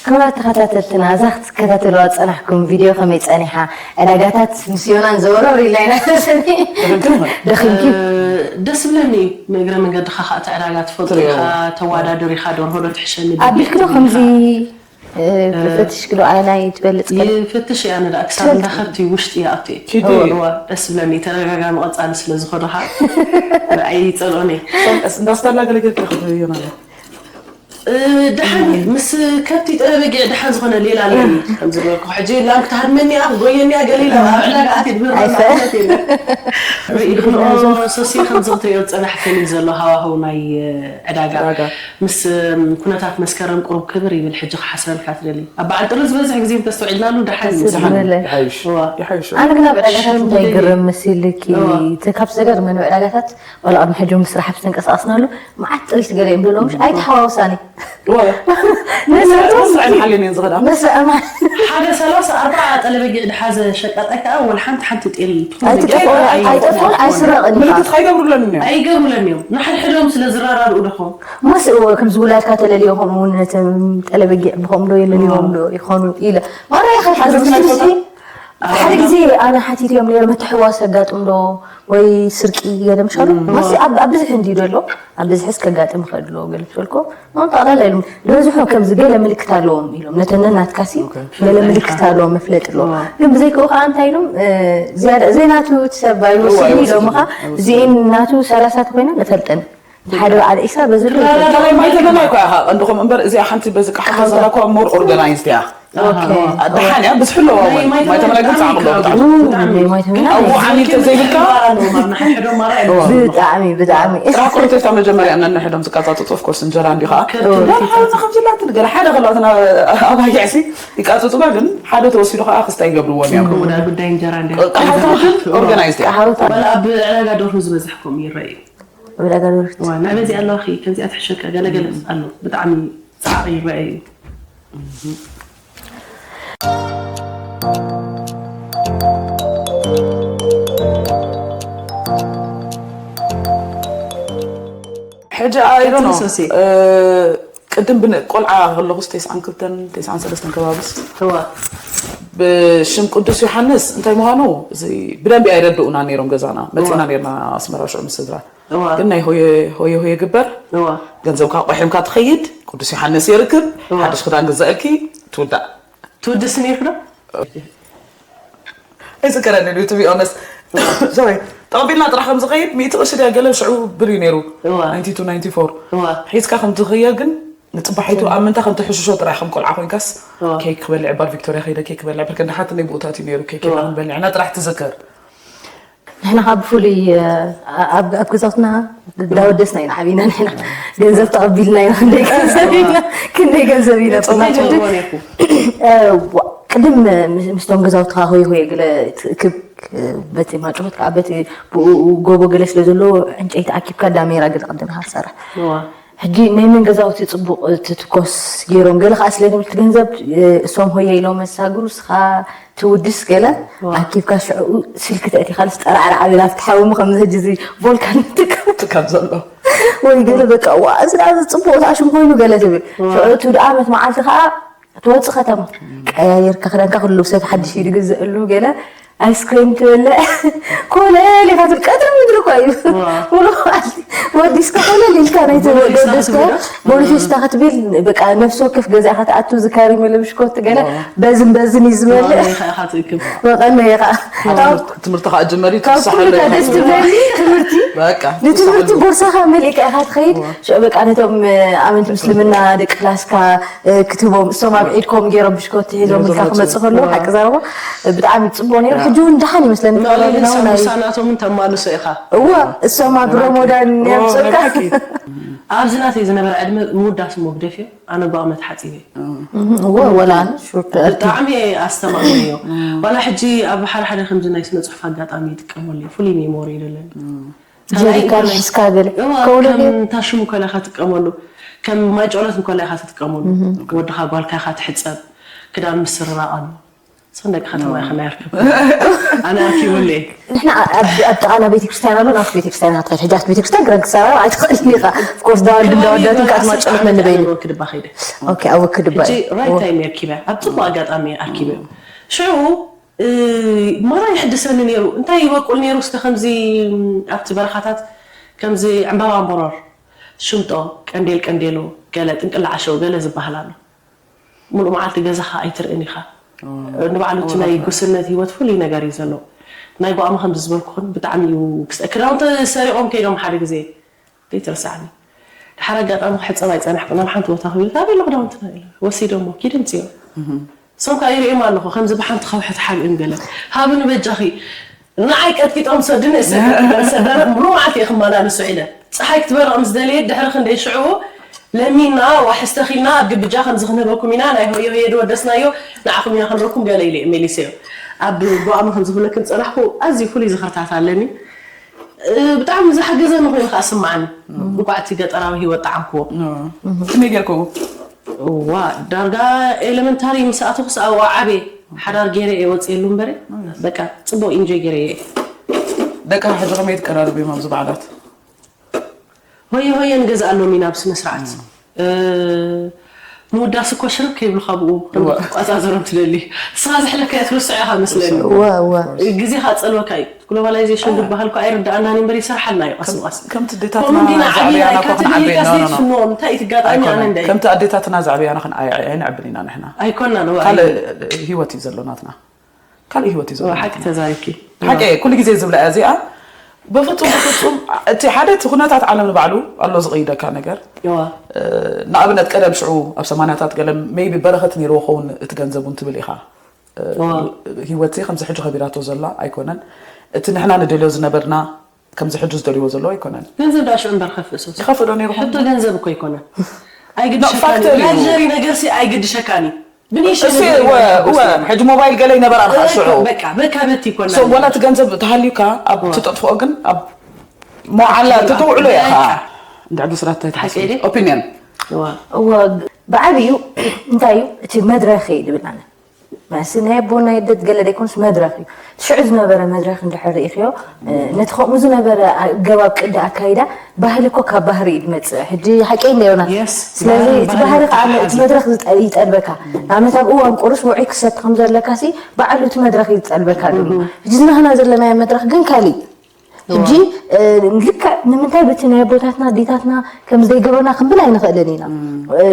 ክቡራት ተኸታተልትና፣ እዛ ክትከታተልዋ ዝጸናሕኩም ቪድዮ ከመይ ጸኒሓ? ዕዳጋታት ምስ ዮናን ዘወረሩ ኢልና ኢና። ደኺምኪ? እ፣ ደስ ዝብለኒ እዩ። ንእግረ መንገድኻ ኸኣ እቲ ዕዳጋ ትፈልጦ ትሪኦ። ኢኻ፣ ተወዳድር ኢኻ፣ ደርሆ ዶ ትሕሸኒ፣ ኣቢልኪ ዶ በጊዕ ከምዚ፣ ትብል ኢኻ። እ፣ እ፣ ፈትሽኪ ዶ ኣየናይ ትበልጽ? ይፈትሽ እየ ኣነ ደኣ፣ ክሳብ ትፈልጢ? እንዳ ከብቲ ውሽጢ ይኣቱ እየ። ኪዲ። እወ፣ እወ፣ ደስ ዝብለኒ፣ ተደጋጋሚ ቀጻሊ ስለ ዝኾነ ኸኣ፣ ንዓይ ይጸልኦኒ። እንዳስተናገለ ገርኪ ክትህብዮ ማለት። እ፣ ደሓን ምስ ከብቲ ጥረ በጊዕ ደሓን ዝኾነ ሌላ ኣለኒ። ከም ዝበልኩ፣ ሕጂ ላም ክትሃድመኒ እያ፣ ክትጎየኒ እያ፣ ገለ ኢላ ኣብ ዕዳጋ ኣትየ ድብር ኣይፈ-፣ ማለት የለን። ርኢ፣ ክንኦ ሰስየ ከምዚ ክትሪኦ ዝጸናሕክን እዩ ዘሎ ሃዋህው ናይ፣ እ፣ ዕዳጋ። ዕዳጋ። ምስ፣ እ፣ ኩነታት መስከረም ቁሩብ ክብር ይብል፣ ሕጂ ክሓስበልካ ትደሊ። ኣብ በዓል ጥሪ ዝበዝሕ ግዜ እንተስተውዒልናሉ ደሓን እዩ። ደሓን። ይሓይሽ። እዋ። ይሓይሽ። ኣነ ግን ኣብ ዕዳጋታት እንታይ ይግርም መሲልኪ? እዋ። እቲ ካብ ዘገርመኒ ዕዳጋታት ዋላ ቅድሚ ሕጂ እውን ብስራሕ ኣብ ዝተንቀሳቐስናሉ፣ መዓት ጥሪት ገለ እዮም ዘለዉ፣ ምሽ ኣይተሓዋውሳኒ። ወላ ነሳቶም መስርዕን ሓልዮን እየን ዝኸዳ። መስርዕ ማለት ሓደ ሰላሳ ኣርባዓ ጠለበጊዕ ድሓዘ ሸቃጣይ ከዓ ወላ ሓንቲ ሓንቲ ጤል ትኹን ኣይትጠፍኦን ነገር ኣይጠፍኦን ኣይስረቕን ኢኻ። ምልክት ከይገብሩለን እዮም። ኣይገብሩለን እዮም። ንሓድሕዶም ስለ ዝራራርኡ ደኾም ሞስ እዎ ከምዚ ውላድካ ተለልዮ ከምኡ እውን ነቶም ጠለበጊዕ ብኸምዶ የለልዮም ዶ ይኾኑ ኢለ ማራ ኢኻ ሓንቲ ግዜ ሓደ ግዜ ኣነ ሓቲት እዮም ነይረ ምትሕዋስ ኣጋጥም ዶ ወይ ስርቂ ገለ ምሻሉ ሞስ ኣብ ኣብ ብዝሒ እንዲ ዘሎ ኣብ ብዝሒ እስከጋጥም ይኽእል ዶ ገለ ትፈልኮ ኖን ጠቕላላ ኢሎም ዝበዝሑ ከምዚ ገለ ምልክት ኣለዎም ኢሎም ነተነ ናትካሲ ገለ ምልክት ኣለዎም መፍለጥ ኣለዎ ግን ብዘይከኡ ከዓ እንታይ ኢሎም ዝያዳ ዘይናቱ ሰብ ቫይረስ ኢሎም ከዓ እዚኤን ናቱ ሰላሳ ተኮይና ንፈልጠን ሓደ በዓል ዒሳ በዚ ተለይ ማይ ተመናይ እኳ ኢኻ ቀንድኹም እምበር እዚኣ ሓንቲ በዚ ቃሓ ዘላ እኳ ሞር ኦርጋናይዝድ እያ። ደሓን እያ ብዝሕለዋ ወይ ማይ ተመናይ ግን ጻዕቕ ኣለዎ ብጣዕሚ። ማይ ተምና ኣብኡ ዓሚል ተዘይብልካ ብጣዕሚ ብጣዕሚ ጥራሕ ቁርቴፍታ መጀመርያ ነንሕዶም ዝቃጻጽጹ ኦፍኮርስ እንጀራ እንዲኻ ደርሃውና ከም ዝላትን ገለ ሓደ ከለዋትና ኣባጊዕሲ ይቃጽጹ ባ ግን ሓደ ተወሲዱ ከዓ ክስታ ይገብርዎም እዮም። ወዳ ጉዳይ እንጀራ እንዲ ቃሓታ ግን ኦርጋናይዝድ እያ። ቃሓውታ ወላ ኣብ ዕዳጋ ደርሁ ዝበዝሕ ከምኡ ይረአ እዩ። ወዳጋ ዶርት እዋ፣ ናይ በዚኣ ኣለዋኺ ከምዚኣ ትሕሸካ ገለገለ ኣሎ ብጣዕሚ ፃዕቂ ይረአ እዩ። ሕጂ ኣይዶ ነው ሶሲ። ቅድም ብን ቆልዓ ከለኹስ ተስዓን ክልተን ተስዓን ሰለስተን ከባቢስ እዋ ብሽም ቅዱስ ዮሃንስ እንታይ ምዃኑ እዚ ብደንቢ ኣይረድኡና ነይሮም ገዛና መፂና ነርና ኣስመራ ሽዑ ምስ ስድራ እዋ ግን ናይ ሆየ ሆየ ሆየ ግበር እዋ ገንዘብካ ቆሒምካ ትኸይድ ቅዱስ ዮሃንስ የርክብ እዋ። ሓድሽ ክዳን ገዛእልኪ ትውዳእ ትውድስ ነይርኩ ዶ? ኣይዝከረኒ ዩ ቱ ቢ ኦነስት ሶሪ ተቐቢልና ጥራሕ ከም ዝኸይድ ሚእቲ ቅርሺ ድያ ገለ ሽዑ ብር እዩ ነይሩ እዋ። ናይንቲ ቱ ናይንቲ ፎር እዋ ሒዝካ ከም ትኽየር ግን ንፅባሒቱ ኣብ ምንታይ ከም ትሕሽሾ ጥራሕ ከም ቆልዓ ኮይንካስ እዋ። ኬክ ክበልዕ ባር ቪክቶርያ ከይደ ኬክ ክበልዕ ብርከ እንዳ ሓንቲ ናይ ቦታት እዩ ነይሩ ኬክ እዋ። ኢና ክንበልዕ ኢና ጥራሕ ትዝክር ንሕና ካብ ብፍሉይ ኣብ ኣብ ገዛውትና እንዳወደስና ኢና ዓቢና ንሕና ገንዘብ ተቐቢልና ኢና ክንደይ ገንዘብ ኢና ክንደይ ገንዘብ ኢና እንታይ ትገብርዎ ነይርኩም? ቅድም ምስቶም ገዛውትኻ ሆይ ሆይ ገለ ትእክብ በቲ ማጭሆት ከዓ በቲ ብኡ ጎቦ ገለ ስለ ዘለዎ ዕንጨይቲ ኣኪብካ ዳሜራ ገለ ቅድም ሃሰርሕ እዋ ሕጂ ናይ መን ገዛውቲ ፅቡቅ ትትኮስ ገይሮም ገለ ከዓ ስለ ንብል እቲ ገንዘብ እሶም ሆየ ኢሎም መሳግሩ ስኻ ትውድስ ገለ ኣኪብካ ሽዕኡ ስልኪ ተእቲኻልስ ጠራዕራዕ ቤላ ፍትሓዊ ከም ሕጂ እዚ ቮልካን ትከ ትካብ ዘሎ ወይ ገለ በቃ ዋ እዚ ደኣ እዚ ፅቡቅ ተኣሽሙ ኮይኑ ገለ ትብል ሽዑ እቲ ደኣ ዓመት መዓልቲ ከዓ ትወፅእ ከተማ ቀያየርካ ክዳንካ ኩሉ ልብሰት ሓድሽ እዩ ዝግዘእሉ ገለ ኣይስክሬም ትበልዕ ኮለል ኢኻ ትብል ቀትሪ ምድሪ እኳ እዩ ሙሉ መዓልቲ ወዲስካ ኮለል ኢልካ ናይ ተወደስካ ቦኒፌስታ ክትብል በቃ ነፍሲ ወከፍ ገዛ ኢኻ ትኣቱ ዝካሪ መለ ብሽኮት ገለ በዝን በዝን እዩ ዝበልዕ ኢኻ ትእክብ መቐነ ኢኻ ትምህርቲ ከዓ ጀመሪ ካብ ትሳሓ ኩሉ እታ ደስ ትብለኒ ትምህርቲ በቃ ንትምህርቲ ቦርሳኻ መሊእካ ኢኻ ትኸይድ ሽዑ በቃ ነቶም ኣመንቲ ምስልምና ደቂ ክላስካ ክትህቦም እሶም ኣብ ዒድኮም ገይሮም ብሽኮት ሒዞም ኢልካ ክመፅእ ከሎ ሓቂ ዘረባ ብጣዕሚ ፅቡቅ ነይሩ ሕጂ እውን ደሓን ይመስለኒ መቐሊልን ሳምቡሳ ናቶምን ተማልሶ ኢኻ እወ እሶም ኣብ ሮሞዳን የምፅኡካ ኣብዚ ናተይ ዝነበረ ዕድመ ምውዳስ እሞ ግደፍዮ ኣነ ጓቕመ ተሓፂበ እወ ወላ ሹርተ ብጣዕሚ ኣስተማቕዮ ዋላ ሕጂ ኣብ ሓደ ሓደ ከምዚ ናይ ስነ ፅሑፍ ኣጋጣሚ ይጥቀመሉ ፍሉይ ሜሞሪ ይደለኒ ጀሪካን ሒዝካ ገለ ከውሎ ታሽሙ ከለካ ትጥቀመሉ ከም ማይ ጨሎት እንከሎ ኢካ ትጥቀመሉ ወድካ ጓልካ ኢካ ትሕፀብ ክዳን ምስርራቅ ኣሎ ሰንደቂ ከተማ ኢካ ናይ ርከብ ኣነ ኣኪቡለ ንሕና ኣብ ጥቃና ቤተክርስትያን ኣሎ ናብቲ ቤተክርስትያን ኢካ ትኸድ ሕጃት ቤተክርስትያን ክረን ክሰራራ ኣይትኽእልን ኢካ ኦፍኮርስ ዳወልድ እንዳወዳትን ከኣት ማጨሎት መንበይኒ ክድባ ከይደ ኦኬ ኣብ ክድባ ሕጂ ራይት ታይም ኣርኪበ ኣብ ፅቡቅ ኣጋጣሚ ኣርኪበ ሽዑ ማራ ይሕድሰኒ ነይሩ እንታይ ይበቁል ነይሩ እስከ ከምዚ ኣብቲ በረኻታት ከምዚ ዕምባባ እምበሮር ሽምጦ ቀንዴል ቀንዴሎ ገለ ጥንቅላ ዓሸው ገለ ዝበሃል ኣሎ ሙሉእ መዓልቲ ገዛኻ ኣይትርእን ኢኻ ንባዕሉ እቲ ናይ ጉስነት ህይወት ፍሉይ ነገር እዩ ዘሎ ናይ ጓማ ከምዚ ዝበልኩኹን ብጣዕሚ እዩ ክዳውንቲ ሰሪቖም ከይዶም ሓደ ግዜ ዘይትረስዓኒ ድሓር ኣጋጣሚ ክሕፀብ ኣይፀናሕኩ ናብ ሓንቲ ቦታ ክብል ካበይ ኣሎ ክዳውንትና ኢለ ወሲደሞ ኪድ ምፅዮ እሶም ከዓ ይርእዮም ኣለኹ ከምዚ ብሓንቲ ከውሒ ተሓቢኦም ገለ ሃብኒ በጃኺ ንዓይ ቀጥቂጦም ሰዱኒ እሰ ሰደረ ሙሉ መዓልቲ እየ ክመላለሶ ኢለ ፀሓይ ክትበርቕ ምስ ደለየት ድሕሪ ክንደይ ሽዑ ለሚና ዋሕስ ተኺልና ኣብ ግብጃ ከምዚ ክንህበኩም ኢና ናይ ሆየ ሆየ ድወደስናዮ ንዓኹም ኢና ክንረኩም ገለ ኢለ መሊሰዮ ኣብ ጓሚ ከምዚ ክብለክን ፀናሕኩ ኣዝዩ ፍሉይ ዝኽርታት ኣለኒ ብጣዕሚ ዝሓገዘኒ ኮይኑ ከዓ ስምዓኒ። እንኳዕ እቲ ገጠራዊ ህይወት ጠዓምክዎ። ከመይ ጌርክዎ? ዋ ዳርጋ ኤለመንታሪ ምስ ኣተኹስ ኣብኡ ዓብየ ሓዳር ገይረ እየ ወፅየሉ እምበረ በቃ ፅቡቅ ኢንጆይ ገይረ እየ። ደቅኻ ሕጂ ከመይ ትቀራረቡ እዮም ኣብዚ በዓላት? ሆየ ሆየ ንገዝኣሎም ኢና ብስነ ስርዓት። ምውዳስ እኮ ሽርብ ከይብልካ ብኡ ክትቆፃፀሮም ትደሊ። ንስኻ ዘሕለፍካዮ ትርስዖ ኢኻ መስለኒ። ግዜኻ ዝፀልወካ እዩ። ግሎባላይዜሽን ዝበሃል እኮ ኣይርድኣናን እምበር ይሰርሓልና እዩ ቀስ ብቐስ። ከምቲ ኣዴታትና ከምኡ እንዲና ዘዕብያና ዓብና እኮ ኢልካ ክንዓቢ ተደሊልካ ኢና፣ ኖ፣ ኖ፣ ኖ። ዘይትፍንዎም እንታይ እዩ ትጋጣሚ ኣነ ኣይኮነን። እንዳይ ከምቲ ኣዴታትና ዘዕብያና ክን ኣይ- ኣይ- ኣይንዕብን ኢና ንሕና። ኣይኮናን እዋ። ካልእ ህይወት እዩ ዘሎ ናትና። ካልእ ህይወት እዩ ዘሎ። ሓቂ ተዛሪብኪ። ሓቂ ኩሉ ግዜ ዝብላ እያ እዚኣ። በፍጹም በፍጹም እቲ ሓደ እቲ ኩነታት ዓለም ንባዕሉ ኣሎ ዝቕይደካ ነገር። እዋ። ንኣብነት ቀደም ሽዑ ኣብ ሰማንያታት ገለ ሜይቢ በረኸት ነይርዎ ኸውን እቲ ገንዘብ እውን ትብል ኢኻ። ህይወት ከምዚ ሕጂ ከቢራቶ ዘላ ኣይኮነን። እቲ ንሕና ንደልዮ ዝነበርና ከምዚ ሕጂ ዝደልይዎ ዘለዉ ኣይኮነን። ገንዘብ ዳ ሽዑ እምበር ከፍእሶ ይኸፍእ ዶ ነይሩ ሕቶ ገንዘብ እኮ ኣይኮነን። ኣይግድሸካን እዩ። ላግዠሪ ነገር ሲ ኣይግድሸካን እዩ። ብንእሽተይ እሲ ነገር እወ ይበሃል እወ ይመስለኒ። ሕጂ ሞባይል ገለ ይነበራ ንካ ሽዑ በቃ በካ በቲ ይኮና ሶ ወላ እቲ ገንዘብ ተሃልዩካ ኣብ ትጠጥፍኦ ግን ኣብ መዓላ ትተውዕሎ ኢኻ። እንድዕዱ ስራት እንታይ ትሓስቢ? ሓቂ ድዩ? ኦፒንየን እዋ እወ ብዓብዩ እንታይ እዩ እቲ መድረኽ እዩ ዝብል ኣነ መሲ ናይ ኣቦ ናይ ኣደት ገለ ዘይኮንስ መድረኽ እዩ እቲ ሽዑ ዝነበረ መድረኽ እንድሕር ርኢኽዮ ነቲ ከምኡ ዝነበረ ኣገባብ ቅዲ ኣካይዳ ባህሊ እኮ ካብ ባህሪ እዩ ዝመፅእ ሕጂ ሓቂ እንደ ዮናስ Yes። ስለዚ ባህሪ- እቲ ባህሪ ባህሪ ከዓ ይተሓሓዝ እቲ እዩ። መድረኽ ዝጠ- ይጠልበካ ንኣብነት ኣብ እዋን ቁሩስ ውዑይ ክሰቲ ከም ዘለካ ሲ ባዕሉ እቲ መድረኽ እዩ ዝጠልበካ ድሉ ሕጂ ዝናህና ዘለናዮ መድረኽ ግን ካሊእ ሕጂ ልክዕ ንምንታይ በቲ ናይ ኣቦታትና ኣዴታትና ከም ዘይገበርና ክንብል ኣይንኽእልን ኢና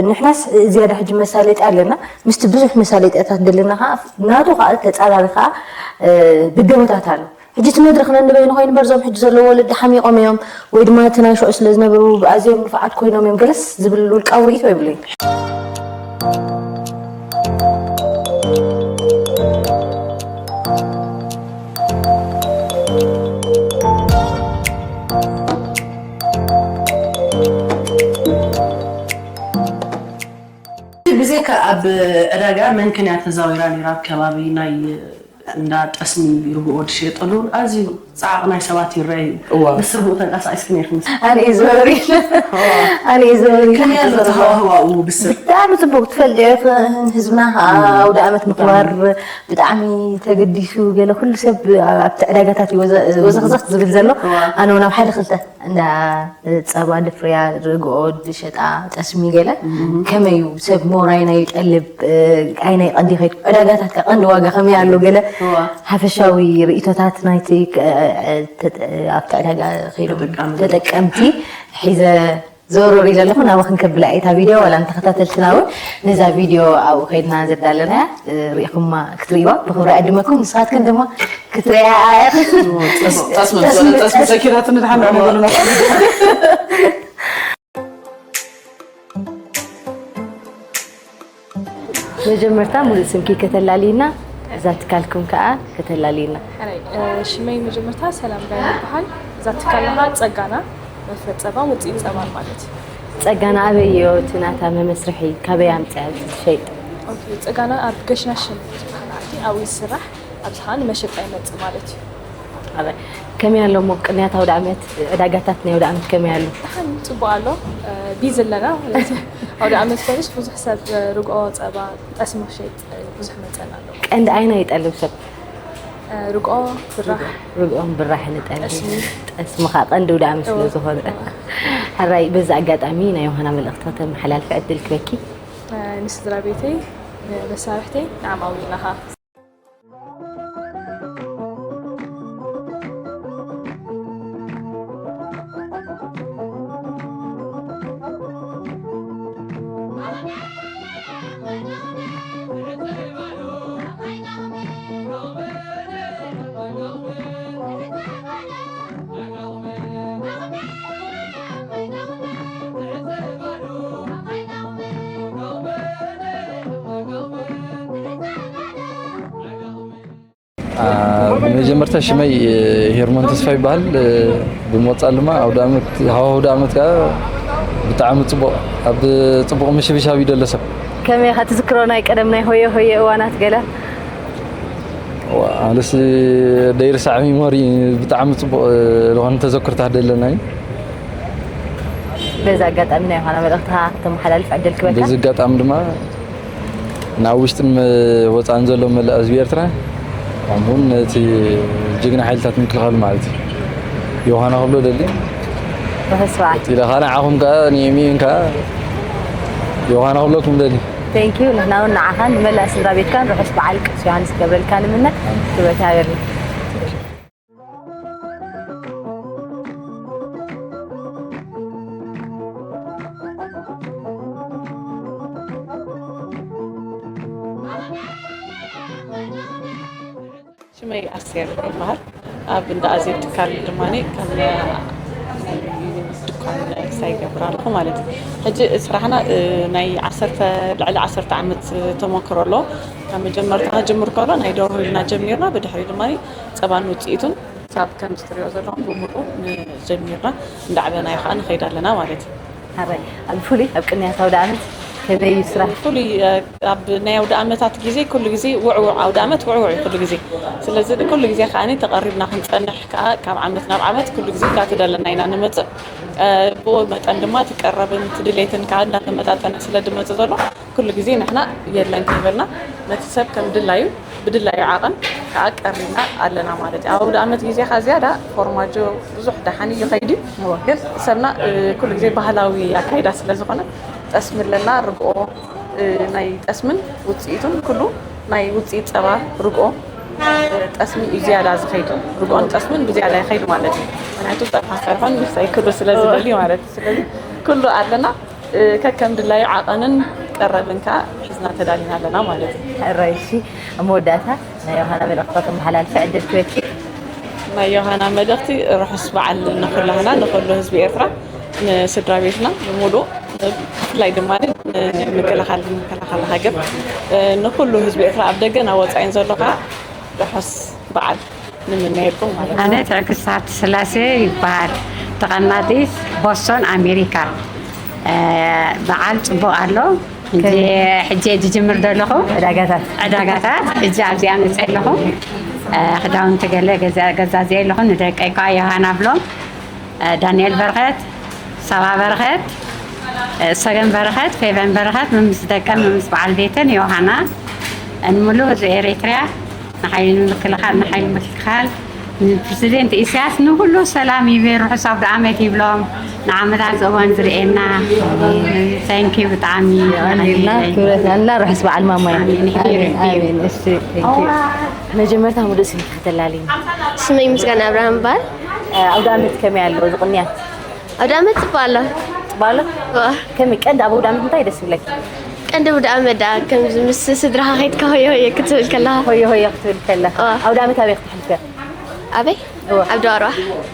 ንሕናስ ዝያዳ ሕጂ መሳለጢ ኣለና ምስቲ ብዙሕ መሳለጢታት ዘለና ከዓ ናቱ ከዓ ተፃራሪ ከዓ ብድሆታት ኣሎ ሕጂ እቲ መድረኽ ነንበይኑ ኮይኑ በር ዞም ሕጂ ዘለዎ ወለዲ ሓሚቖም እዮም ወይ ድማ እቲ ናይ ሽዑ ስለ ዝነበሩ ኣዝዮም ንፉዓት ኮይኖም እዮም ገለስ ዝብል ውልቃዊ ርእይቶ የብለይ ብዘይካ ኣብ ዕዳጋ መንክን እያ ተዛዊራ ነይራ ኣብ ከባቢ ናይ እንዳ ጠስሚ ርግኦ ዝሸየጠሉ ኣዝዩ ፃዕቕ ናይ ሰባት ይረአ እዩ እዋ። ብስር ብኡ ተንቀሳቂስኪ ነይርክን ኣነ እዩ ዝበሪ ኣነ እዩ ዝበሪ ከመይ ኣሎ ተሃዋህዋኡ ብስር ብጣዕሚ ፅቡቅ ትፈልጥ ኢኺ ህዝብና ከዓ ኣውደ ዓመት ምክባር ብጣዕሚ ተገዲሱ ገለ ኩሉ ሰብ ኣብቲ ዕዳጋታት እዩ ወዘ- ወዘኽዘኽ ዝብል ዘሎ ኣነ እውን ኣብ ሓደ ክልተ እንዳ ጸባ ድፍርያ ርግኦ ዝሸጣ ጠስሚ ገለ ከመይ እዩ ሰብ ሞር ኣይና ይጠልብ ኣይና ይቀንዲ ከይድ ዕዳጋታት ከ ቀንዲ ዋጋ ከመይ ኣሎ ገለ ሓፈሻዊ ርእቶታት ናይቲ ኣብቲ ዕዳጋ ከይዶም ተጠቀምቲ ሒዘ ዘወረሪ ዘለኹ ናባኽን ከብላ እታ ቪድዮ ዋላ ንተኸታተልትና እውን ነዛ ቪድዮ ኣብኡ ከይድና ዘዳለናያ ርኢኹማ ክትርእይዋ ብኽብሪ ዕድመኩም ንስኻትክን ድማ ክትርእያ ጠስሚ ጠስሚ ሰኪራትን ድሓን ንዕነ በሉና መጀመርታ ሙሉእ ስምኪ ከተላልይና እዛ ትካልኩም ከዓ ከተላልይና ሕራይ ሽመይ መጀመርታ ሰላም ዳይ ይበሃል እዛ ትካል ከዓ ፀጋና መፍረ ፀባ ውፅኢት ፀባን ማለት እዩ ፀጋና ኣበይ እዮ እቲ ናታ መመስርሒ ካበይ ኣምፅያ ትሸይጥ ኦኬ ፀጋና ኣብ ገሽናሽን ዝበሃል ዓዲ ኣብኡ ይስራሕ ኣብዚ ከዓ ንመሸጣ ይመፅእ ማለት እዩ ኣበይ ከመይ ኣሎ እሞ ቅንያት ኣውደ ዓመት ዕዳጋታት ናይ ኣውደ ዓመት ከመይ ኣሎ ደሓን ፅቡቅ ኣሎ ቢዚ ኣለና ማለት እዩ ኣውደ ዓመት ኮይኑስ ብዙሕ ሰብ ርግኦ ፀባ ጠስሚ ክሸይጥ ብዙሕ መፀን ኣሎ ቀንዲ ኣይና ይጠልብ ሰብ ርግኦ ብራሕ ርግኦም ብራሕ ንጠልብ ጠስሚ ከዓ ቀንዲ ኣውደ ዓመት ስለ ዝኾነ ሕራይ በዚ ኣጋጣሚ ናይ ዮሃና መልእኽቲ ከተመሓላልፊ ዕድል ክበኪ ንስድራ ቤተይ ንመሳርሕተይ ንዓማዊልና ከዓ ብመጀመርታ ሽመይ ሄርሞን ተስፋ ይበሃል። ብምወፃእ ድማ ኣውደ ዓመት ሃዋሁ ኣውደ ዓመት ከዓ ብጣዕሚ ፅቡቕ ኣብ ፅቡቕ ምሽብሻብ እዩ ደሎ ሰብ። ከመይ ኢኻ ትዝክሮ ናይ ቀደም ናይ ሆየ ሆየ እዋናት ገለ? ኣለስ ደይርሳዕ ሚሞሪ ብጣዕሚ ጽቡቕ ዝኾነ ተዘክርታት ደለና እዩ። በዚ ኣጋጣሚ ናይ ዮሃና መልእኽትኻ ክተመሓላልፍ ዕድል ክበካ። በዚ ኣጋጣሚ ድማ ናብ ውሽጥን ወፃእን ዘሎ መላእ ህዝቢ ኤርትራ ከምኡውን ነቲ ጅግና ሓይልታት ምክልኻሉ ማለት እዩ ዮሃና ክብሎ ደሊ ርሑስ በዓል። ኢለ ከዓ ንዓኹም ከዓ ንኤሚን ከዓ ዮሃና ክብለኩም ደሊ። Thank you። ንሕና እውን ንዓኻን ንመላእ ስድራ ቤትካን ርሑስ በዓል ቅዱስ ዮሃንስ ክገብረልካ ንምነ። ክብረት ሃበርኒ። ሽመይ ኣስቴር ይበሃል። ኣብ እንዳ ኣዜብ ትካል ድማ ከም ድኳን ሳይ ይገብር ኣለኹ ማለት እዩ። ሕጂ ስራሕና ናይ ዓሰርተ ልዕሊ ዓሰርተ ዓመት ተመክሮ ኣሎ። ካብ መጀመርታ ክጅምር ከሎ ናይ ደርሆ ኢልና ጀሚርና፣ ብድሕሪ ድማ ፀባን ውፅኢቱን ሳብ ከምዚ ትሪኦ ዘለኹም ብምሉእ ጀሚርና እንዳዕበናዮ ከዓ ንኸይድ ኣለና ማለት እዩ። ሓራይ ኣብ ፍሉይ ኣብ ቅንያት ኣውደ ዓመት ከመይ እዩ ስራሕ? ፍሉይ ኣብ ናይ ኣውደ ዓመታት ግዜ ኩሉ ግዜ ውዕውዕ ኣውደ ዓመት ውዕውዕ እዩ ኩሉ ግዜ። ስለዚ ኩሉ ግዜ ከዓ ተቐሪብና ክንፀንሕ ከዓ ካብ ዓመት ናብ ዓመት ኩሉ ግዜ ካትደለና ኢና ንመፅእ። ብኡ መጠን ድማ ትቀረብን ትድሌትን ከዓ እንዳተመጣጠነ ስለ ድመፅእ ዘሎ ኩሉ ግዜ ንሕና የለን ከይበልና ነቲ ሰብ ከም ድላዩ ብድላዩ ዓቐን ከዓ ቀሪብና ኣለና ማለት እዩ። ኣብ ኣውደ ዓመት ግዜ ከዓ ዝያዳ ፎርማጆ ብዙሕ ደሓን እዩ ከይድ እዩ። ግን ሰብና ኩሉ ግዜ ባህላዊ ኣካይዳ ስለ ዝኾነ ጠስሚ ኣለና፣ ርግኦ ናይ ጠስምን ውፅኢቱን ኩሉ ናይ ውፅኢት ፀባ ርግኦ ጠስሚ እዩ ዝያዳ ዝኸይድ። ርግኦን ጠስምን ብዝያዳ ይኸይድ ማለት እዩ። ምክንያቱ ፀብሓ ሰርሖን ሳይክሉ ስለ ዝደሊ ማለት እዩ። ስለዚ ኩሉ ኣለና። ከከም ድላዩ ዓቐንን ቀረብን ከዓ ሒዝና ተዳሊና ኣለና ማለት እዩ። ሕራይ እሺ፣ ኣብ መወዳእታ ናይ ዮሃና መልእኽቲ ከተመሓላልፊ ዕድል ክበኪ። ናይ ዮሃና መልእኽቲ ርሑስ በዓል ንኩላህና ንኩሉ ህዝቢ ኤርትራ ንስድራ ቤትና ብምሉእ ብፍላይ ድማ ንምክልኻል ምክልኻል ሃገር ንኩሉ ህዝቢ ኤርትራ ኣብ ደገን ኣብ ወፃኢን ዘሎ ከዓ ርሑስ በዓል ንምነየልኩም ማለት እዩ። ኣነ ትዕግስቲ ሃብተስላሴ ይበሃል። ተቐማጢት ቦስቶን ኣሜሪካ። በዓል ፅቡቕ ኣሎ። ሕጂ ሕጂ እየ ዝጅምር ዘለኹ። ዕዳጋታት። ዕዳጋታት ሕጂ ኣብዚኣ መፅእ ኣለኹ። ክዳውንቲ ገለ ገዛዚየ ኣለኹ። ንደቀይ ከዓ ዮሃና ብሎም ዳንኤል በረኸት፣ ሳባ በረኸት፣ ሰገን በረኸት፣ ፌቨን በረኸት መምስ ደቀን መምስ በዓል ቤተን ዮሃና እንምሉ ህዝቢ ኤሪትርያ ንሓይሊ ምክልኻል ንሓይሊ ምክልኻል ንፕረዚደንት ኢሳያስ ንኩሉ ሰላም ይብል ርሑስ ኣውደ ዓመት ይብሎም ንዓመታት ዝእዋን ዝርእየና። Thank you ብጣዕሚ ልና ክብረት ኣላ ርሑስ በዓል ማማይ ኣሜን። እሺ፣ thank you። መጀመርታ ሙሉእ ስምኪ ከተላልይና። ስመይ ምስጋና ኣብርሃም ይበሃል። ኣውደ ዓመት ከመይ ኣሎ ዝቕንያት? ኣውደ ዓመት ጽቡቕ ኣሎ። ጽቡቕ ኣሎ? እዋ። ከመይ ቀንዲ ኣብ ኣውደ ዓመት እንታይ ደስ ይብለኪ? ቀንዲ ኣውደ ዓመት ደኣ ከምዚ ምስ ስድራኻ ከይድካ ሆየ ሆየ ክትብል ከለኻ። ሆየ ሆየ ክትብል ከለኻ። እዋ። ኣውደ ዓመት ኣበይ ክትሕልፍያ? ኣበይ? እዋ። ኣብ ደዋርዋ።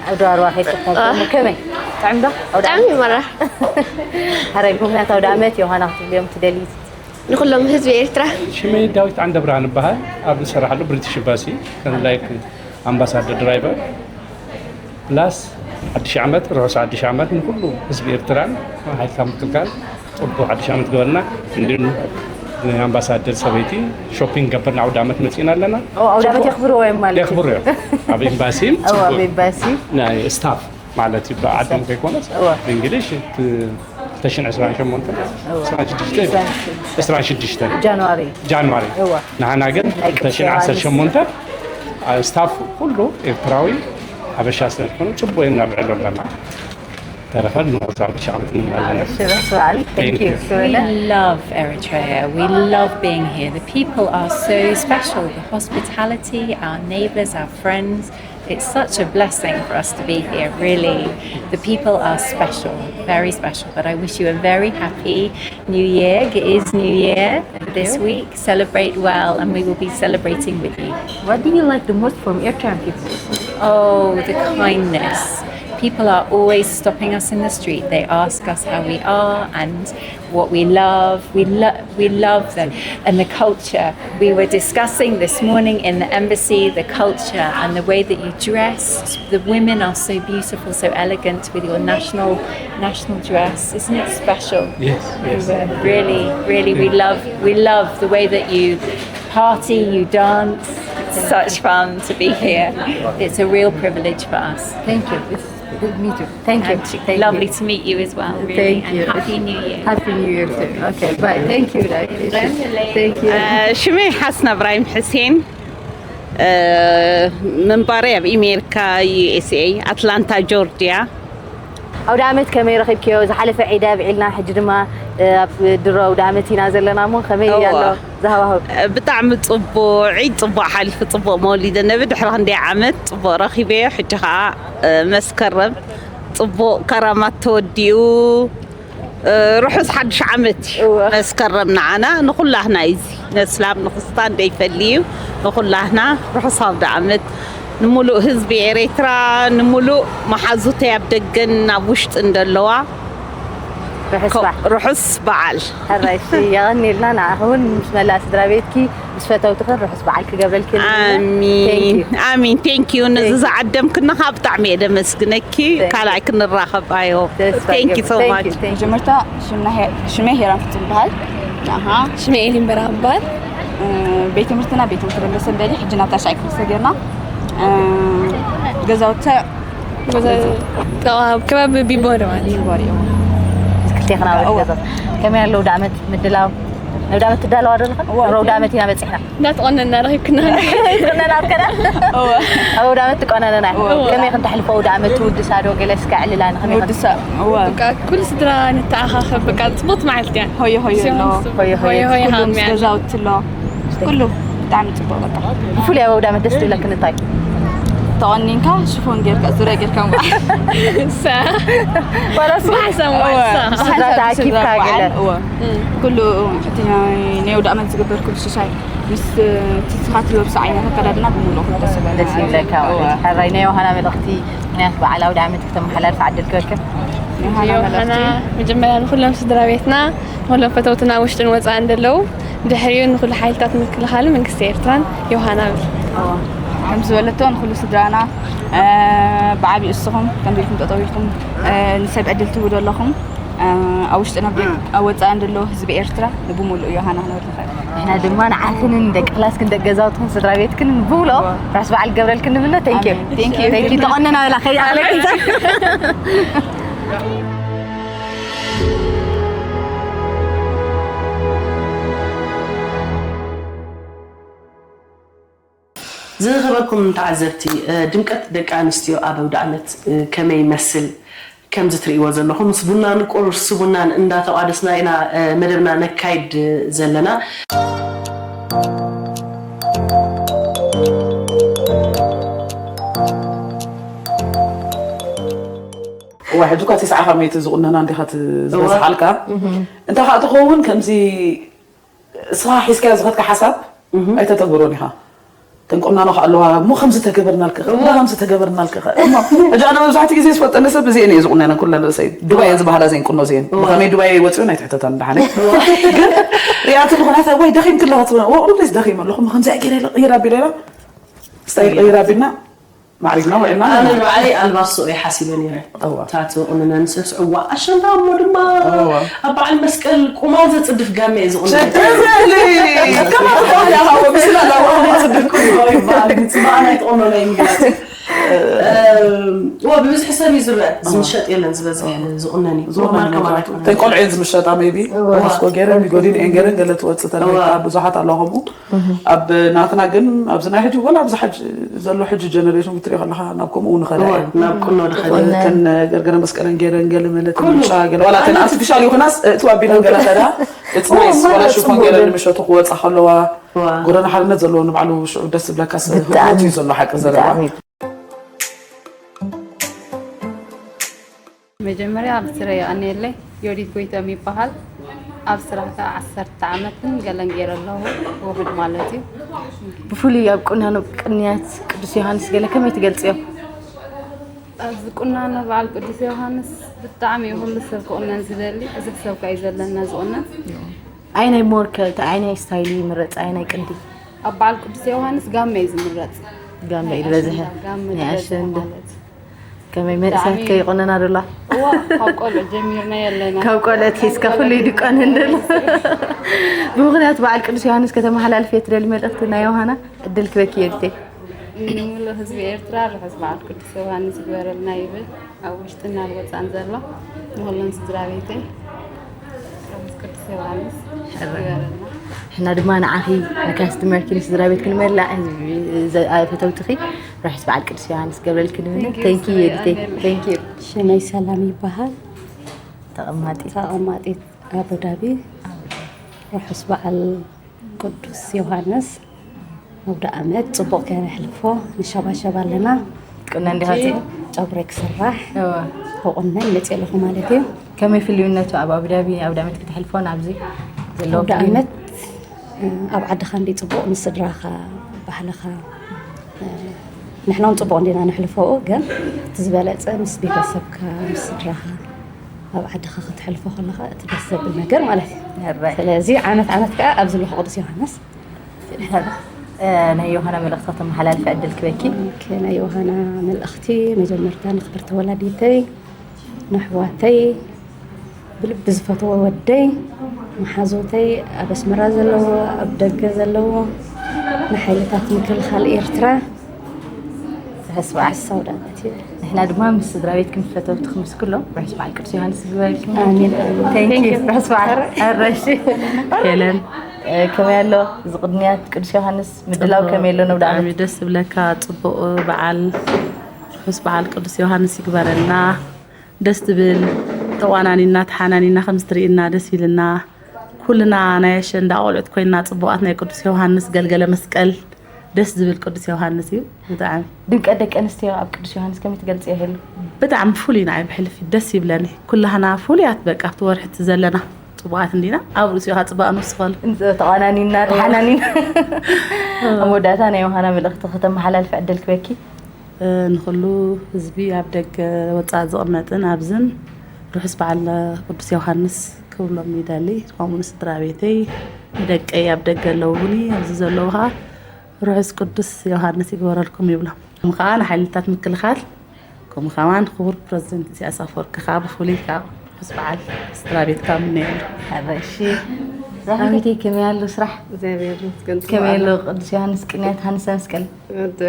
ኣብ ደዋርዋ ከይድካ ክትሕልፍያ። እዋ። እሞ ከመይ? ጥዑም ዶ? ኣውደ ዓመት? ጥዑም እዩ መራ። ሓራይ ብምኽንያት ኣውደ ዓመት ዮሃና ክትብልዮም ትደልዪ? ንኹሎም ህዝቢ ኤርትራ። ሽመይ ዳዊት ዓንደብርሃን እበሃል። ኣብ ዝሰርሓሉ ብሪቲሽ ኤምባሲ ከም ላይክ ኣምባሳደር ድራይቨር ፕላስ ሓድሽ ዓመት ርሑስ ሓድሽ ዓመት ንኩሉ ህዝቢ ኤርትራን ሓይልታት ምክልካል ጽቡቅ ሓድሽ ዓመት ግበርና። እንዲሁም ኣምባሳደር ሰበይቲ ሾፒንግ ገብርና ዓውደ ዓመት መጺእና ኣለና። ኣውደ ዓመት የኽብርዎ እዮም ማለት እዩ። የኽብሩ እዮም። ኣብ ኤምባሲን ኣብ ኤምባሲ ናይ ስታፍ ማለት እዩ። ብዓድም ከይኮነስ ብእንግሊሽ ክልተ ሽሕን ዕስራን ሸሞንተን ዕስራን ሽዱሽተን ጃንዋሪ ጃንዋሪ ንሓና ግን ክልተ ሽሕን ዓሰርተ ሸሞንተን ስታፍ ኩሉ ኤርትራዊ ሓበሻ ስለ ዝኾነ ጽቡቕ ኢና ነብዕሎ ኣለና። ተረፈ ንመርሳ ብሻዕብ ንማለና We love Eritrea. We love being here. The people are so special. The hospitality, our neighbours, our friends. It's such a blessing for us to be here, really. The people are special, very special. But I wish you a very happy New Year. It is New Year this week. Celebrate well, and we will be celebrating with you. What do you like the most from Eritrean people? Oh, the kindness. People are always stopping us in the street. They ask us how we are and what we love. We, lo- we love them. And the culture. We were discussing this morning in the embassy the culture and the way that you dress. The women are so beautiful, so elegant with your national national dress. Isn't it special? Yes, yes. Really, really, we love we love the way that you party, you dance. Such fun to be here. It's a real privilege for us. Thank you. It's good to meet you. Thank you. And Thank lovely you. to meet you as well, really. Thank And you. Happy New Year. Happy New Year too. Okay, bye. Thank you, guys. Thank you. ሽመይ ሓስና እብራሂም ሕሴን። መንባረይ ኣብ ኣሜሪካ፣ ዩ ኤስ ኤ፣ ኣትላንታ ጆርጂያ። ኣውደ ዓመት ከመይ ረኺብክዮ? ዝሓለፈ ዒድ ኣብዒልና፣ ሕጂ ድማ ኣብ ድሮ ኣውደ ዓመት ኢና ዘለና እሞ ከመይ ኣሎ ዝሃዋህው? ብጣዕሚ ጽቡቕ ዒድ፣ ጽቡቕ ሓሊፉ፣ ጽቡቕ መውሊደ ነቢ። ድሕሪ ክንደይ ዓመት ጽቡቕ ረኺበዮ። ሕጂ ከዓ መስከረም ጽቡቕ ከራማት ተወዲኡ። ርሑስ ሓድሽ ዓመት እዩ። መስከረም ንዓና ንኹላህና እዩ። እዚ ነስላም ንክስታን ደይፈሊ እዩ። ንኹላህና ርሑስ ኣውደ ዓመት፣ ንምሉእ ህዝቢ ኤሬትራ፣ ንምሉእ መሓዙተይ ኣብ ደገን ኣብ ውሽጥን ደለዋ። ርሑስ በዓል። ርሑስ በዓል። ሕራይ፣ እሺ፣ የቐንየልና። ንዓኺ እውን ምስ መላእ ስድራ ቤትኪ፣ ምስ ፈተውትኽን ርሑስ በዓል ክገብረልኪ ንምነ። ኣሚን። Thank you. ኣሚን። ቴንክ ዩ። ነዚ Thank you. ዝዓደምክና ካብ ብጣዕሚ እየ ደመስግነኪ። Thank you. ካልኣይ ክንራኸብ ኣዮ። ተስፋ ቴንክ ዩ ይገብር። ሶ Thank ማች። you. Thank you. መጀመርታ ሽምና ሄ- ሽመይ ሄራን ፍጹም ይበሃል። ኣሃ። ሽመኤል ይንበራ እባል። ቤት ትምህርትና ቤት ትምህርቲ ደንበሰ እንደሊ ሕጂ ናብ ታሽዓይ ክፍሊ ሰገርና። ገዛውተ ኣብ ከባቢ ቢቦ ደባል። ይንበሪ። ክልቴኽና ወዲ እወ። ገዛ። ከመይ ኣሎ ኣውደ ዓመት ምድላው? ኣውደ ዓመት ትዳለዋ ዶ ኣለኻ? እወ። ኣውደ ዓመት ኢና በፂሕና። እንዳተቆነና ረኪብክና። ትቆነና ኣርከና? እወ። ኣብ ኣውደ ዓመት ትቆነነና። እወ። ከመይ ክንተሕልፎ ኣውደ ዓመት ትውድሳ ዶ ገለ እስከ ዕልላኒ ከመይ ንወድሳ እወ። በቃ ኩሉ ስድራ ንተኣኻኸብ፣ በቃ ጽቡቅ መዓልቲ እያ። ሆየ ሆየ ኣሎ። ሆየ ሆየ። ሆየ ሆየ ኩሉ ምስ ሃምያ። ገዛውቲ ኣሎ። ኩሉ ብጣዕሚ ጽቡቅ በቃ። ብፍሉይ ኣብ ኣውደ ዓመት ደስ ዝብለክን እንታይ? ተቆኒንካ ሽፎን ጌርካ ዙርያ ጌርካ ምባል። ሳ- ዋላ ስራሕ ሰማ እወ። ሳ- ስድራ ተኣኪብካ ስድራ ገለ? በዓል፣ እወ። ኩሉ እቲ ናይ ናይ ኣውደ ዓመት ዝግበር ኩሉ ሽሻይ ምስ እቲ ስኻ ትለብሶ ዓይነት ኣከዳድና ብምሉእ ደስ ይብለና። ደስ ይብለካ ማለት እወ። እዩ። ሕራይ ናይ ዮሃና መልእኽቲ ምክንያት በዓል ኣውደ ዓመት ክተመሓላልፍ ዕድል ክበክር። ዮሃና ዮሃና መልእኽቲ መጀመርያ ንኩሎም ስድራ ቤትና፣ ንኩሎም ፈተውትና ውሽጥን ወፃእን ዘለዉ፣ ድሕሪኡ ንኩሉ ሓይልታት ምክልኻል መንግስቲ ኤርትራን ዮሃና ብል። ከም ዝበለቶ ንኩሉ ስድራና፣ እ፣ ብዓብዩ እስኹም ከምዚ ኢልኩም ጠጠው ኢልኩም፣ እ፣ ንሰብ ዕድል ትህቡ ዘለኹም፣ እ፣ ኣብ ውሽጥን ኣብ ደግ- ኣብ ወፃእን ዘሎ ህዝቢ ኤርትራ ንብምሉእ ዮሃና ክንብል ንኽእል። ንሕና ድማ ንዓኽንን ደቂ ክላስክን ደቂ ገዛውትክን ስድራ ቤትክን ብብሎ ራስ በዓል ገብረልክን ንምነ። Thank you. ኣሜን። Thank you. Thank you። ተቆነና በላ ከይኣኽለክን። ዝኸበርኩም ተዓዘብቲ፣ እ፣ ድምቀት ደቂ ኣንስትዮ ኣብ ኣውደ ዓመት፣ እ፣ ከመይ ይመስል? ከምዚ ትርእይዎ ዘለኹም ምስ ቡናን ቁርሲ ቡናን እንዳተቋደስና ኢና፣ እ፣ መደብና ነካይድ ዘለና። እዋ፣ ሕጂ እኳ ተስዓ ካብ ሚእቲ ዝቑነና እንዲኻ ት- እዋ። ዝበዝሓልካ። እንታይ ከዓ ትኸውን ከምዚ እስኻ ሒዝካዮ ዝኸድካ ሓሳብ ኣይተተግብሮን ኢኻ። ተንቆምናኖ ከዓ ኣለዋ፣ እሞ ከምዚ ተገበርናልክ ኸ፣ እሞ ከምዚ ተገበርናልክ ኸ። እሞ ሕጂ ኣነ መብዛሕትኡ ግዜ ዝፈልጠኒ ሰብ እዚአን እየ ዝቑነነን ኩለን ርእሰይ። ዱባይ እየን ዝበሃላ እዘን ቁኖ እዚአን። ብኸመይ ዱባይ ወፂኦን ኣይትሕተተን ደሓነይ። ግን ሪኣቲ ዝኾነ ሰብ ወይ ደኺምኪ ኣለኻ ትብላ፣ "ኦ፣ ቁሩብ ደስ ደኺመ ኣለኹ፣ እሞ ከምዚ ገይረ ኢለ፣ ቀይር ኣቢለ" ኢላ። ስታይል ቀይር ኣቢልና፣ ማዕሪግና ውዒልና ኣነ ኣለና። ንባዕለይ ኣልባሶ እየ ሓሲበ ነይረ። እዋ። ታቶ ቁንነን ስዕስዕዋ ኣሸንዳ እሞ ድማ እዋ። ኣብ በዓል መስቀል ቁማል ዘጽድፍ ጋመ እየ ዝቑነን። ሸተዘሊ! ከማን ዝኾነ ያሃወ ምስላ ላዋ ዘጽድፍ ቁኖ ይባል። ጽባቐ ናይ ትቑኖ ናይ ምግላጽ። እዋ፣ ብብዝሒ ሰብ እዩ ዝረአ። ዝምሸጥ የለን ዝበዝሕ ዝቑነን እዩ። ኖርማል ከማን ኣይትቑነን። ተን ቆልዑ እየን ዝምሸጣ ሜቢ። ራስኮ ገይረን፣ ሚጎዲን እየን ገይረን፣ ገለ ትወጽእ ተልቤታ እዋ። ብዙሓት ኣለኹም። ኣብ ናትና ግን ኣብዚ ናይ ሕጂ ወላ ኣብዚ ሓጂ ዘሎ ሕጂ ጀነሬሽን ክትሪኦ ከለኻ ናብ ከምኡ ንኸዳ እዋ፣ እየን። ናብ ቁኖ ድኸዳ። ተን ገርገረ መስቀለን ገይረን ገለ መለ ኩሉ። ምጫ ገለ ዋላ ተን ኣርቲፊሻል ይኹናስ እቲ ኣቢለን ገለ ከዳ it's nice። ዋላ ሽፎን ገይረን ንምሸቱ ክወፃ ከለዋ እዋ። ጎደና ሓርነት ዘለዎ ንባዕሉ ሽዑ ደስ ዝብለካ ስ- ብጣዕሚ። ህሞት እዩ ዘሎ ሓቂ ዘረባ። ብጣዕሚ። መጀመርያ ኣብ ስረ የቐንየለይ። ዮዲት ጎይቶም ይበሃል። ኣብ ስራሕ ከዓ ዓሰርተ ዓመትን ገለን ገይረ ኣለኹ፣ ውሑድ ማለት እዩ። ብፍሉይ ኣብ ቁናኖ ቅንያት ቅዱስ ዮሃንስ ገለ ከመይ ትገልጽዮ? ኣብዚ ቁናኖ በዓል ቅዱስ ዮሃንስ ብጣዕሚ እዩ ኩሉ ሰብ ክቑነን ዝደሊ። ብዙሕ ሰብ ከዓ እዩ ዘለና ዝቑነን። ኣይናይ ሞርከ፣ ኣይናይ ስታይል ይምረጽ፣ ኣይናይ ቅዲ? ኣብ በዓል ቅዱስ ዮሃንስ ጋመ እዩ ዝምረጽ። ጋመ እዩ ዝበዝሐ። ጋመ ናይ ዝበዝሐ ኣሸንዳ። ማለት እዩ። ከመይ መንእሰያት ከይቆነና ዶላ? እዋ፣ ካብ ቆልዑ ጀሚርና የለና። ካብ ቆልዑ ሒዝካ ኩሉ ይድቀን እንደሎ። ብምኽንያት በዓል ቅዱስ ዮሃንስ ከተመሓላልፍ እየ ትደሊ መልእኽቲ ናይ ዮሃና ዕድል ክበኪ እየ ግዜ። ንምሉእ ህዝቢ ኤርትራ ርሑስ በዓል ቅዱስ ዮሃንስ ይግበረልና ይብል። ኣብ ውሽጥን ኣብ ወጻን ዘሎ ንኹሎም ስድራ ቤተይ ርሑስ ቅዱስ ዮሃንስ ይግበረልና። ሕና ድማ ንዓኺ ንካስትመርኪ ንስድራ ቤትኪ ንመላእ ህዝቢ ዘ- ፈተውትኺ ርሑስ በዓል ቅዱስ ዮሃንስ ገብረልኪ ንብል። Thank you የድተይ። Thank you። ሽመይ ሰላም ይበሃል። ተቐማጢ ተቐማጢት ኣቡዳቢ። ርሑስ በዓል ቅዱስ ዮሃንስ። ኣውደ ዓመት ጽቡቕ ከነሕልፎ ንሸባሸብ ኣለና። ቅነ እንዲኻ ሕጂ ጽቡቕ። ጨጉረይ ክስራሕ እወ። ክቑነን መጽእ ኣለኹ ማለት እዩ። ከመይ ፍልዩነቱ ኣብ ኣቡዳቢ ኣውደ ዓመት ክትሕልፎን ኣብዚ ዘለዎ ኣውደ ፍልዩ- ዓመት ኣብ ዓድኻ እንዲ ጽቡቕ ምስ ስድራኻ ባህልኻ ንሕና እውን ጽቡቕ እንዲና ንሕልፎ ግን እቲ ዝበለጸ ምስ ቤተሰብካ ምስ ስድራኻ ኣብ ዓድኻ ክትሕልፎ ከለኻ እቲ ደስ ዘብል ነገር ማለት እዩ። ሕራይ። ስለዚ ዓመት ዓመት ከዓ ኣብ ዝለኹ ቅዱስ ዮሃንስ ናይ ዮሃና መልእኽቲ ከተመሓላልፊ ዕድል ክበኪ። ናይ ዮሃና መልእኽቲ መጀመርታ ንክብርቲ ወላዲተይ ንኣሕዋተይ ብልቢ ዝፈትዎ ወደይ መሓዞተይ ኣብ ኣስመራ ዘለዎ ኣብ ደገ ዘለዎ ንሓይልታት ምክልኻል ኤርትራ ርሑስ በዓል። ርሑስ ኣውደ ዓመት ይብል። ንሕና ድማ ምስ ስድራ ቤትኪ ምስ ፈተውትኺ ምስ ኩሎም ርሑስ በዓል ቅዱስ ዮሃንስ ይግበረልኪ። ኣሜን፣ ኣሜን። Thank you። Thank you። ርሑስ በዓል። ኣረ- ኣረሽ ሄለን። ከመይ ኣሎ እዚ ቅንያት ቅዱስ ዮሃንስ ምድላው ከመይ ኣሎ? ንብዳ ብጣዕሚ ደስ ዝብለካ ጽቡቕ በዓል ርሑስ በዓል ቅዱስ ዮሃንስ ይግበረልና። ደስ ትብል ተቋናኒና ተሓናኒና ከምዚ ትርእየና ደስ ኢልና ኩልና ናይ ኣሸንዳ ቆልዑት ኮይና ጽቡቓት ናይ ቅዱስ ዮሃንስ ገልገለ መስቀል ደስ ዝብል ቅዱስ ዮሃንስ እዩ ብጣዕሚ። ድምቀት ደቂ ኣንስትዮ ኣብ ቅዱስ ዮሃንስ ከመይ ትገልጽዮ? ይህሉ ብጣዕሚ ፍሉይ ንዓይ ብሕልፊ ደስ ይብለኒ። ኩላህና ፍሉያት በቃ ኣብቲ ወርሒ እቲ ዘለና ጽቡቓት እንዲና ኣብ ርእሲኡ ከዓ ጽባቐ ንውስኸሉ። ተቋናኒና ተሓናኒና ኣብ መወዳእታ ናይ ዮሃና መልእኽቲ ከተመሓላልፊ ዕድል ክበኪ። ንኹሉ ህዝቢ ኣብ ደገ ወፃእ ዝቕመጥን ኣብዝን ርሑስ በዓል ቅዱስ ዮሃንስ ክብሎም ይደሊ። ከምኡ ንስድራ ቤተይ ንደቀይ ኣብ ደገ ኣለውኒ ኣብዚ ዘለዉ ከዓ ርሑስ ቅዱስ ዮሃንስ ይግበረልኩም ይብሎም። ከምኡ ከዓ ንሓይልታት ምክልኻል ከምኡ ከማን ክቡር ፕረዚደንት ኢሳያስ ኣፈወርቂ ከዓ ብፍሉይ ከዓ ርሑስ በዓል ስድራ ቤትካ ምነየሉ። ሕራይ እሺ። ራህዊተይ ከመይ ኣሎ ስራሕ? እግዚኣብሔር ይመስገን፣ ጽቡቕ ከመይ ኣሎ። ኣሎ ቅዱስ ዮሃንስ ቅንያት ሃንሳ መስቀል? ወዲ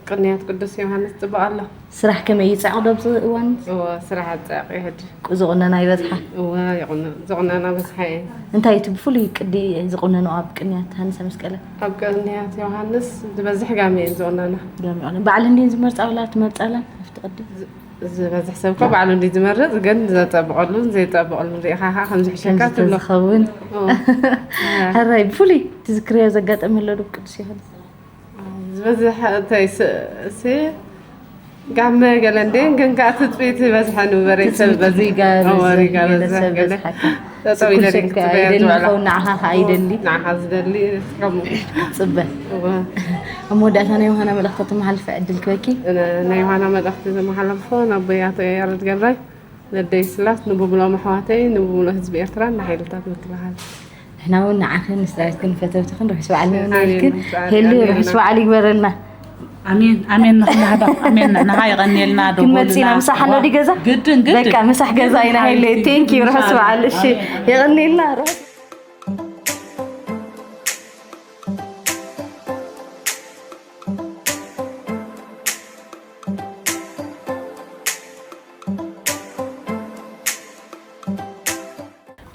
ቅንያት ቅዱስ ዮሃንስ ጽቡቕ ኣሎ። ስራሕ ከመይ ይጻዕቕ ዶ ኣብዚ እዋን? እወ፣ ስራሕ ይጻዕቕ እዩ ሕጂ። ዝቑነና ይበዝሓ? እወ፣ ይቑነ-፣ ዝቑነና በዝሓ እየን። እንታይ እቲ ብፍሉይ ቅዲ ዝቑነንኦ ኣብ ቅንያት ሃንሳ መስቀለ? ኣብ ቅንያት ዮሃንስ ዝበዝሕ ጋመ እየን ዝቑነና። ጋመ ይቑነ-፣ ባዕለን ድየን ዝመርጻ ወላ ትመርጻለን ኣብቲ ቅዲ? ዝ-፣ ዝበዝሕ ሰብ እኮ ባዕሉ እንዲ ዝመርጽ፣ ግን ዘጸብቐሉን ዘይጸብቐሉን ሪኢኻ ኸዓ ከም ዝሕሸካ ከምዚ ትብሎ። ተዝኸውን። እወ። ሕራይ፣ ብፍሉይ ትዝክርዮ ዘጋጠመ ኣሎ ዶ ቅዱስ ዮሃንስ? ዝበዝሕ እንታይ ስ-፣ ሲ-፣ ጋመ ገለ እንዴ፣ ግን ከኣ ትጽቢት ዝበዝሐ ንበረ ሰብ ትጽቢት በዚ-፣ ሪጋ እዎ፣ በዝሕ፣ ሪጋ ገለ በዝሕ ሰብ ገለ። በዝሓካ። ጠጠው ኢለ ስኩል ሸካ ክትጽበያ ኣይደሊ ዝውዕላ። ዝኸውን፣ ንዓኻ ከኣ ኣይደሊ። ንዓኻ ዝደሊ ከምኡ። ጽበ። እዎ። ኣብ መወዳእታ ናይ ዮሃና መልእኽቲ ተመሓልፈ ዕድል ክበኪ። ነ-፣ ናይ ዮሃና መልእኽቲ ዘመሓላልፎ ናብ ኣቦይ ኣቶ ያሬድ ገብራይ፣ ነደይ ስላስ፣ ንብምሎም ኣሕዋተይ፣ ንብምሎ ህዝቢ ኤርትራ፣ ንሓይልታት ምክልኻል። ንሕና እውን ንዓኽን ንስድራቤትክን ፈተውትኽን ርሑስ በዓል ኣሜን፣ ንምነየልክን። ርሑስ በዓል፣ ሄሉ ኣሜን። ርሑስ በዓል ይግበረልና። ኣሜን፣ ኣሜን። ንኹሉ ሃዳ፣ ኣሜን። ንዓ የቐንየልና፣ ክንመጽእ ኢና። ምሳሕ ኣሎ ድዩ ገዛ? ግድን፣ ግድን። በቃ፣ ምሳሕ ገዛ ኢና፣ ሄሉ። ሓይልቲ። ቴንክ ዩ፣ ርሑስ በዓል። እሺ፣ ኣሜን። የቐንየልና፣ ርሑስ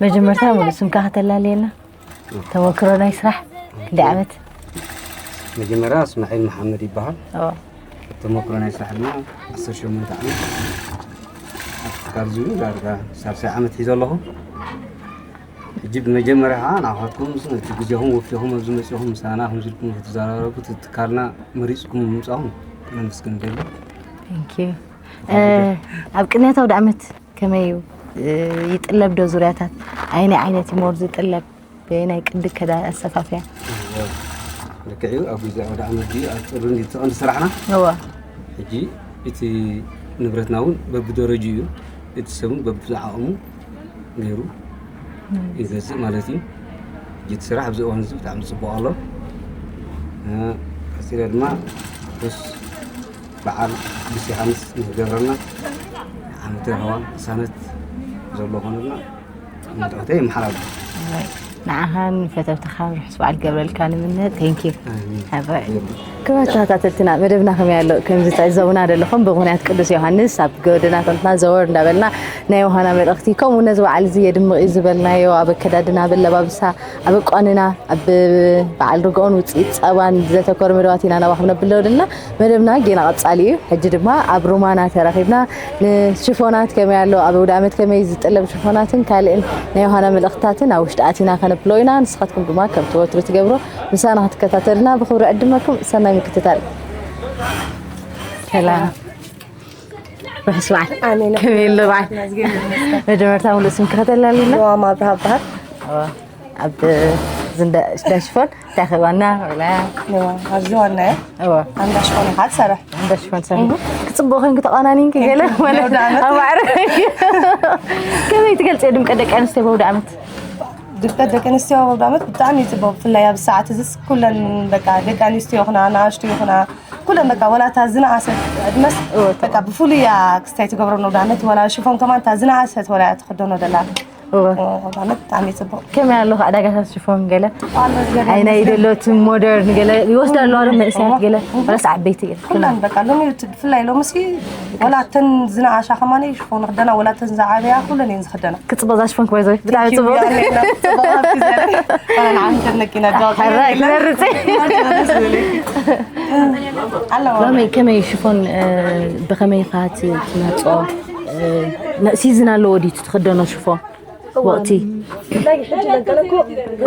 መጀመርታ ሙሉእ ስምካ ከተላልየና? ተመክሮ ናይ ስራሕ ክንደይ ዓመት? መጀመርያ እስማዒል መሓመድ ይበሃል። ኦ። ተመክሮ ናይ ስራሕ ድማ ዓሰርተ ሸሞንተ ዓመት። ኣብ ትካል እዚ እውን ዳርጋ ሳልሳይ ዓመት ሒዘ ኣለኹ። ሕጂ ብመጀመርያ ከዓ ንዓኻትኩም ነቲ ግዜኹም ወፊኹም ኣብዚ መጺኹም ምሳና ከምዚ ኢልኩም ክትዘራረቡ፣ እቲ ትካልና መሪጽኩም ምምጻኹም ከነመስግን ንደሊ። Thank you። እ፣ ኣብ ቅንያት ኣውደ ዓመት ከመይ እዩ? እ፣ ይጥለብ ዶ ዙርያታት? ኣየናይ ዓይነት እዩ ሞር ዝጥለብ? በየናይ ቅዲ ከዳ ኣሰፋፍያ? እወ፣ ልክዕ እዩ። ኣብ ግዜ ኣውደ ዓመት ድዩ ኣብ ጥሪ እንዲ እቲ ቀንዲ ስራሕና? እወ። ሕጂ እቲ ንብረትና እውን በብደረጅኡ እዩ። እቲ ሰብ እውን በብዓቕሙ ገይሩ ይገዝእ ማለት እዩ። ሕጂ እቲ ስራሕ ኣብዚ እዋን እዚ ብጣዕሚ ጽቡቕ ኣሎ። እ፣ ቀጺለ ድማ ርሑስ በዓል ቅዱስ ዮሃንስ ንዝገብረልና ዓመተ ርህዋ ቅሳነት ዘሎ ኾነልና ምልእኽተይ ይመሓላለፍ። ንዓኻን ንፈተውትኻን ርሑስ በዓል ገብረልካ ንምነ። Thank you። ኣሜን። ሓባይ። ክቡራት ተኸታተልትና፣ መደብና ከመይ ኣሎ? ከምዚ ትዕዘቡና ዘለኹም፣ ብምኽንያት ቅዱስ ዮሃንስ ኣብ ጎደናታትና ዘወር እንዳበልና ናይ ዮሃና መልእኽቲ፣ ከምኡ ነዚ በዓል እዚ የድምቕ እዩ ዝበልናዮ፣ ኣብ ኣከዳድና፣ ኣብ ኣለባብሳ፣ ኣብ ኣቋንና፣ ኣብ በዓል ርግኦን ውፅኢት ፀባን ዘተኮረ መደባት ኢና ናባኹም ነብለው ዘለና። መደብና ጌና ቀጻሊ እዩ። ሕጂ ድማ ኣብ ሩማና ተራኺብና ንሽፎናት ከመይ ኣሎ፣ ኣብ ኣውደ ዓመት ከመይ ዝጥለብ ሽፎናትን ካልእን ናይ ዮሃና መልእኽትታትን ኣብ ውሽጢ ኣቲና ከነብሎ ኢና። ንስኻትኩም ድማ ከምቲ ወትሩ ትገብሮ ምሳና ክትከታተልና ብኽብሪ ዕድመኩም። ሰናይ ምክትታል። ሰላም። ርሑስ በዓል። ኣሜን። ከመይ ኣሎ በዓል? መዝገብ ይመስገን። መጀመርታ ሙሉእ ስምኪ ከተላልና? ኖዋም ኣብርሃ እበሃል። እዋ፣ ኣብ ዝንዳ ሽፎን እንታይ ኸ ዋና ወላ? ኖዋ፣ ኣብዚ ዋና እየ። እዋ። ኣንዳ ሽፎን ኢኻ ትሰርሕ? ኣንዳ ሽፎን ትሰርሕ። እህ። ክጽቡቕ ኮንኪ ተቆናኒንኪ ገለ እህ፣ ማለት ኣውደ ዓመት። ኣብ ማዕረ። ከመይ ትገልጽዮ ድምቀት ደቂ ኣንስትዮ በውደ ዓመት? ድምቀት ደቂ ኣንስትዮ በውደ ዓመት ብጣዕሚ እዩ ጽቡቕ። ብፍላይ ኣብዚ ሰዓት እዚስ ኩለን በቃ ደቂ ኣንስትዮ ይኹና፣ ኣናእሽቱ ይኹና፣ ኩለን በቃ ወላ እታ ዝነኣሰት ዕድመስ እወ፣ በቃ ብፍሉይ እያ ክስታይ ትገብሮ ነው። ዳመት ወላ ሽፎን ከማን እታ ዝነኣሰት ወላ እያ ትኽደኖ ደላ። እወ። ዳመት ብጣዕሚ ጽቡቕ። ከመይ ኣሎ ከዓ ዕዳጋታት ሽፎን ገለ? ኣሎ፣ ገለ ኣይ ናይ ይመስገን። ደሎት ሞደርን ገለ ይወስዳ ኣለዋ ዶ መንእሰያት ገለ? እወ። ወላስ ዓበይቲ ገለ? ኩለን በቃ ሎሚ እቲ ብፍላይ ሎሚ ሲ ወላ እተን ዝነኣሻ ከማን ሽፎን ክደና፣ ወላ እተን ዝዓበያ ኩለን እየን ዝኽደና። ክጽበዛ ሽፎን ክበዛ ብጣዕሚ Thank you፣ ጽቡቕ። ብጣዕሚ ጽቡቕ ኣብ ግዜ። ኣነ ንዓም ከነኪና ዶ? ሕራይ ክመርጽ። ኣለዋ። ሎሚ ከመይ ሽፎን፣ እ፣ ብኸመይ ኢኻ ት-፣ ትመርጾ? እ፣ ነ-፣ ሲዝን ኣለዎ ድዩ እቲ ትኽደኖ ሽፎን? ወቕቲ? ብፍላይ ሕጂ ለንቀለኩ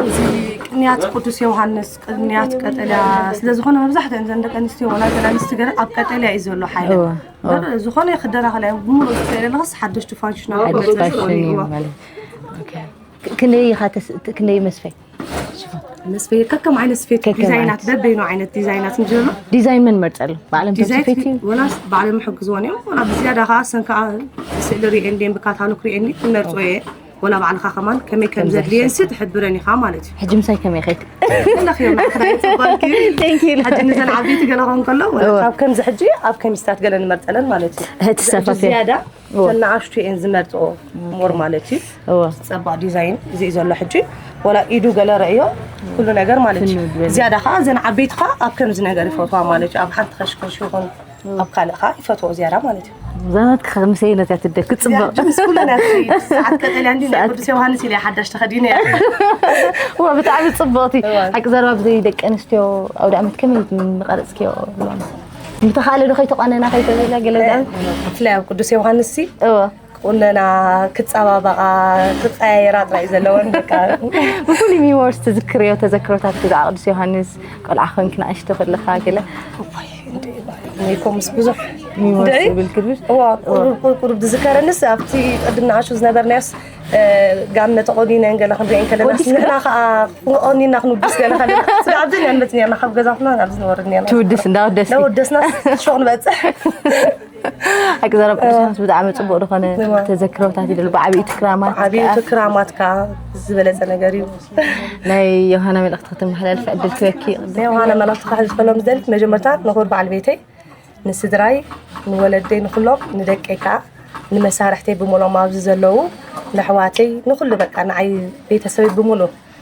እዚ ቅንያት ቅዱስ ዮሃንስ፣ ቅንያት ቀጠልያ ስለ ዝኾነ መብዛሕትአን ዘን ደቂ ኣንስትዮ ወላ ገለ ኣንስቲ ገለ ኣብ ቀጠልያ እዩ ዘሎ ሓይለ። እወ፣ እወ። በር ዝኾነ ክደና ከላይ ብምሉእ ዝኽእል ኣለኽስ ሓደሽቲ ፋሽናት ሓደሽቲ መፅእ ፋሽን እዩ እዩ። ማለት። ኦኬ። ክ-፣ ክንደይ ኢኻ ተስ-፣ ት-፣ ክንደይ መስፈይ? መስፈይ ከከም ዓይነት ስፌት ከከም ዲዛይናት ዓይነት። በበይኑ ዓይነት ዲዛይናት እንጀሎ። ዲዛይን መን መርጸሉ? ባዕሎም ዲዛይን ተስፌት እዩ? ወላ ባዕሎም ይሕግዝዎን እዮም። ወላ ብዝያዳ ከዓ ሰን ከዓ ስእሊ ሪኤን ድየን ብካታሎግ ሪኤን ዝመርጾ እየ። ወላ ባዕልኻ ከማን ከመይ ከም ከም ዘድልየን ዘሕስብ። ሲ ትሕብረን ኢኻ ማለት እዩ። ሕጂ ምሳይ ከመይ ኸይድ? ንለኽዮ፣ ንዓኽ ናይ ጽባልኪ። Thank you። ሕጂ ንዘን ዓበይቲ ገለ ኸውን ከሎ፣ ወላ እወ። ካብ ከምዚ ሕጂ ኣብ ከሚስታት ገለ ንመርጸለን ማለት እዩ። እቲ ሕጂ ሰፋፊ። ዝያዳ እወ። ተን ንኣሽቱ እየን ዝመርጽኦ ሞር ማለት እዩ። እወ። ጸባቕ ዲዛይን እዚ እዩ ዘሎ ሕጂ። ወላ ኢዱ ገለ ረእዮ፣ ኩሉ ነገር ማለት እዩ። ፍኑው ዝበለ። ዝያዳ ኸዓ እዘን ዓበይቲ ኸዓ ኣብ ከምዚ ነገር ይፈትዋ ማለት እዩ። ኣብ ሓንቲ ኸሽከሽ ይኹን ኣብ ካልእ ኸዓ ይፈትዎ ዝያዳ ማለት እዩ። ዛናት ክኸምሰይ ነታ ትደክ ጽቡቕ። ዝያዳ ምስ ኩለን እያ ትኸይድ። ሰዓት ቀጠልያ እንዲ ናይ ሰዓት ቅዱስ ዮሃንስ ኢለ ሓዳሽ ተኸዲነ እያ። እዋ፣ ብጣዕሚ ጽቡቕቲ። እዋ። ሓቂ ዘረባ ብዘይ ደቂ ኣንስትዮ ኣውደ ዓመት ከመይ ምቐረጽክዮ? ምተኻእለ ዶ ከይተቋነና ከይተበላ ገለ እ፣ ዳ-? ብፍላይ ኣብ ቅዱስ ዮሃንስ ሲ እዋ። ክቁነና፣ ክጸባበቓ፣ ክቀያየራ ጥራይ ዘለወን በቃ። ብፍሉይ ሚሞሪስ ትዝክርዮ ተዘክሮታት ብዛዕባ ቅዱስ ዮሃንስ ቆልዓ ኮንኪ ንእሽቶ ከለኻ ገለ? እዋይ፣ እንደ እዋይ፣ እኔ እኮ ምስ ብዙሕ ሚሞሪስ እንደ ዝብል ክብል? እዋ፣ ቁሩብ፣ ቁሩብ፣ ቁሩብ ዝዝከረንስ ኣብቲ ቅድም ንኣሹ ዝነበርናዮስ፣ እ፣ ጋመ ተቆኒነን ገለ ክንሪኤን ከለና ወዲስካ? ንሕና ከኣ ተቆኒና ክንውድስ ገለ ከለና ስጋ ኣብዚ ነንበት ነርና ካብ ገዛትና ኣብዚ ንወርድ ነርና። ትውድስ እንዳወደስኪ? እንዳወደስና ሾቕ ንበጽሕ። ሓቂ ዘረባ ቅዱስ ዮሃንስ ብጣዕሚ ጽቡቕ ዝኾነ እዋ። ተዘክሮታት ይደል፣ ብዓብይኡ ክራማት ዓብይኡ ከኣ። ክራማት ከኣ ዝበለጸ ነገር እዩ። ናይ ዮሃና መልእኽቲ ከተመሓላልፊ ዕድል ክበኪ። ናይ ዮሃና መልእኽቲ ክሕልፈሎም ዝደልት መጀመርታ ንኽቡር በዓል ቤተይ፣ ንስድራይ፣ ንወለደይ፣ ንኹሎም፣ ንደቀይ ከኣ፣ ንመሳርሕተይ ብምሎም ኣብዚ ዘለዉ፣ ንኣሕዋተይ፣ ንኹሉ በቃ ንዓይ ቤተሰበይ ብምሉ፣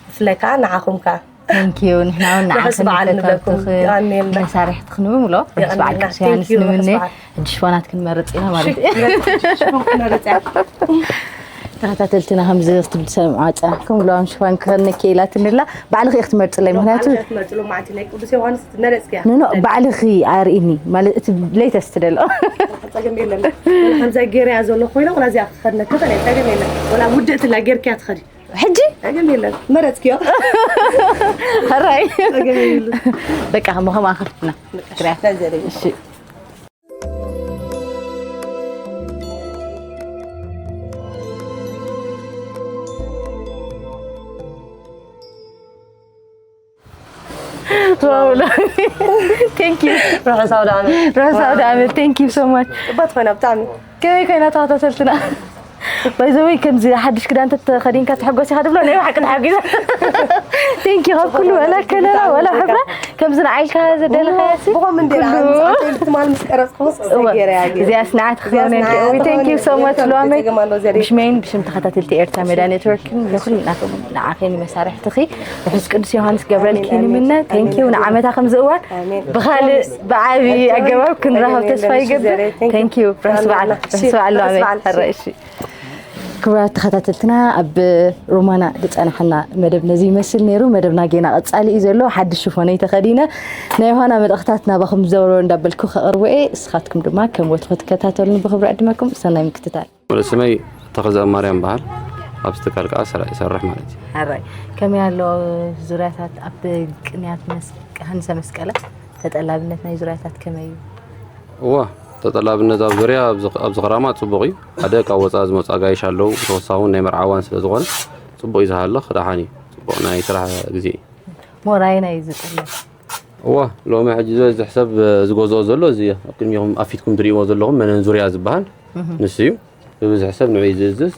ብፍላይ ከኣ ንዓኹም ከኣ። Thank you። ንሕና እውን ንዓኽን ርሑስ በዓል ንብለኩም። ንፈተውትኽን የቐንየልና። መሳርሕትኽን ብምሎ ርሑስ በዓል የቐንየልና። ቅዱስ ዮሃንስ Thank you፣ ርሑስ ንምነ በዓል። ሕጂ ሽፎናት ክንመርጽ ኢና ማለት እዩ። ሽፎን ክንመርጽ ኢና። ተኸታተልትና ከምዚ ክትብል ሰምዓ ጽናሕኩም ብለዋም ሽፎን ክኸነኪ ኢላትኒ ኣላ። ባዕልኺ ኢኺ ትመርጽለይ፣ ምኽንያቱ ባዕልኺ ክትመርጽሉ መዓልቲ ናይ ቅዱስ ዮሃንስ መረጽክያ። ኖ፣ ኖ፣ ባዕልኺ ኣርእኒ፣ ማለት እቲ ሌተስት ደሎ። ጸገም የለን። ከምዛ ጌርያ ዘሎ ኮይና፣ ወላ እዚኣ ክኸድነኪ ይኽእል እየ፣ ጸገም የለን። ወላ ውድእትላ ጌርክያ ትኸዲ። ሕጂ? ጸገም የለን። መረጽክዮ። ሕራይ። ጸገም የብሉን። በቃ፣ እሞ ከምኣ ክርትና። በቃ፣ ክርያ። ፈዘለይ። እሺ። ዋው፣ ሎ-፣ thank you። ርሑስ ኣውደ ዓመት። ርሑስ ኣውደ ዓመት። Thank you so much። ጽብቕቲ ኮይና ብጣዕሚ። ከመይ ኮይና ተኸታተልትና? ባይዘወይ ከምዚ ሓድሽ ክዳን ተተኸዲንካ ትሕጎስ ኢኻ ትብሎ ናይ ብሓቂ ተሓጒሰ። ቴንኪ ካብ ኩሉ ወላ ከለራ ወላ ሕብራ ከምዚ ንዓይልካ ዘደለኻያ ሲ ብኸም እንደ ኩሉ። ትማል ምስ ቀረጽኩስ ሰገረ ያገ እዚኣ ስንዓት ክኸውን እዚኣ ቴንኪ ሶ ማች ስንዓት ሎመይ ተገማሎ ዘዴ። ብሽመይን ብሽም ተኸታተልቲ ኤርትራ ሜዳ ኔትወርክን ንኹሉ ናኹም ንዓኸይ ንመሳርሕትኺ ርሑስ ቅዱስ ዮሃንስ ገብረልኪ ንምነ ቴንኪ ንዓመታ ከምዚ እዋን ኣሜን። ብኻልእ ብዓቢ ኣገባብ ክንራኸብ ተስፋ ይገብር። Thank you። ቴንኪዩ ርሑስ በዓል ርሑስ በዓል ሎመይ በዓል። ሕራይ እሺ። ክቡራት ተኸታተልትና ኣብ ሮማና ዝፀናሓና መደብ ነዚ ይመስል ነይሩ። መደብና ጌና ቀፃሊ እዩ ዘሎ። ሓድሽ ሽፎነይ ተኸዲነ ናይ ዮሃና መልእኽታት ናባኹም ዘወርወር እንዳበልኩ ከቕርቦ እየ። እስኻትኩም ድማ ከም ወትኹ ትከታተሉን ብኽብሪ ዕድመኩም ሰናይ ምክትታል። ስመይ ተኸዘ ማርያም በሃል። ኣብዚ ትካል ከዓ ስራሕ ይሰርሕ ማለት እዩ። ሕራይ ከመይ ኣሎ ዙርያታት ኣብ ቅንያት መስ- ሃንሰ መስቀለ ተጠላብነት ናይ ዙርያታት ከመይ እዩ? እዋ ተጠላብነት ኣብ ዙርያ ኣብዚ ኣብዚ ክራማ ፅቡቕ እዩ። ሓደ ካብ ወፃኢ ዝመፁ ኣጋይሽ ኣለዉ። ተወሳኺ እውን ናይ መርዓ እዋን ስለ ዝኾነ ፅቡቕ እዩ ዝሃለኽ። ደሓን እዩ። ፅቡቕ ናይ ስራሕ ግዜ እዩ። ሞራይና እዩ ዝጥልም። እዋ ሎሚ ሕጂ ዝበዝሕ ሰብ ዝገዝኦ ዘሎ እዚ እዩ። ኣብ ቅድሚኹም ኣብ ፊትኩም ትርእይዎ ዘለኹም መነን ዙርያ ዝበሃል ንሱ እዩ። ብብዝሒ ሰብ ንዑ እዩ ዝእዝዝ።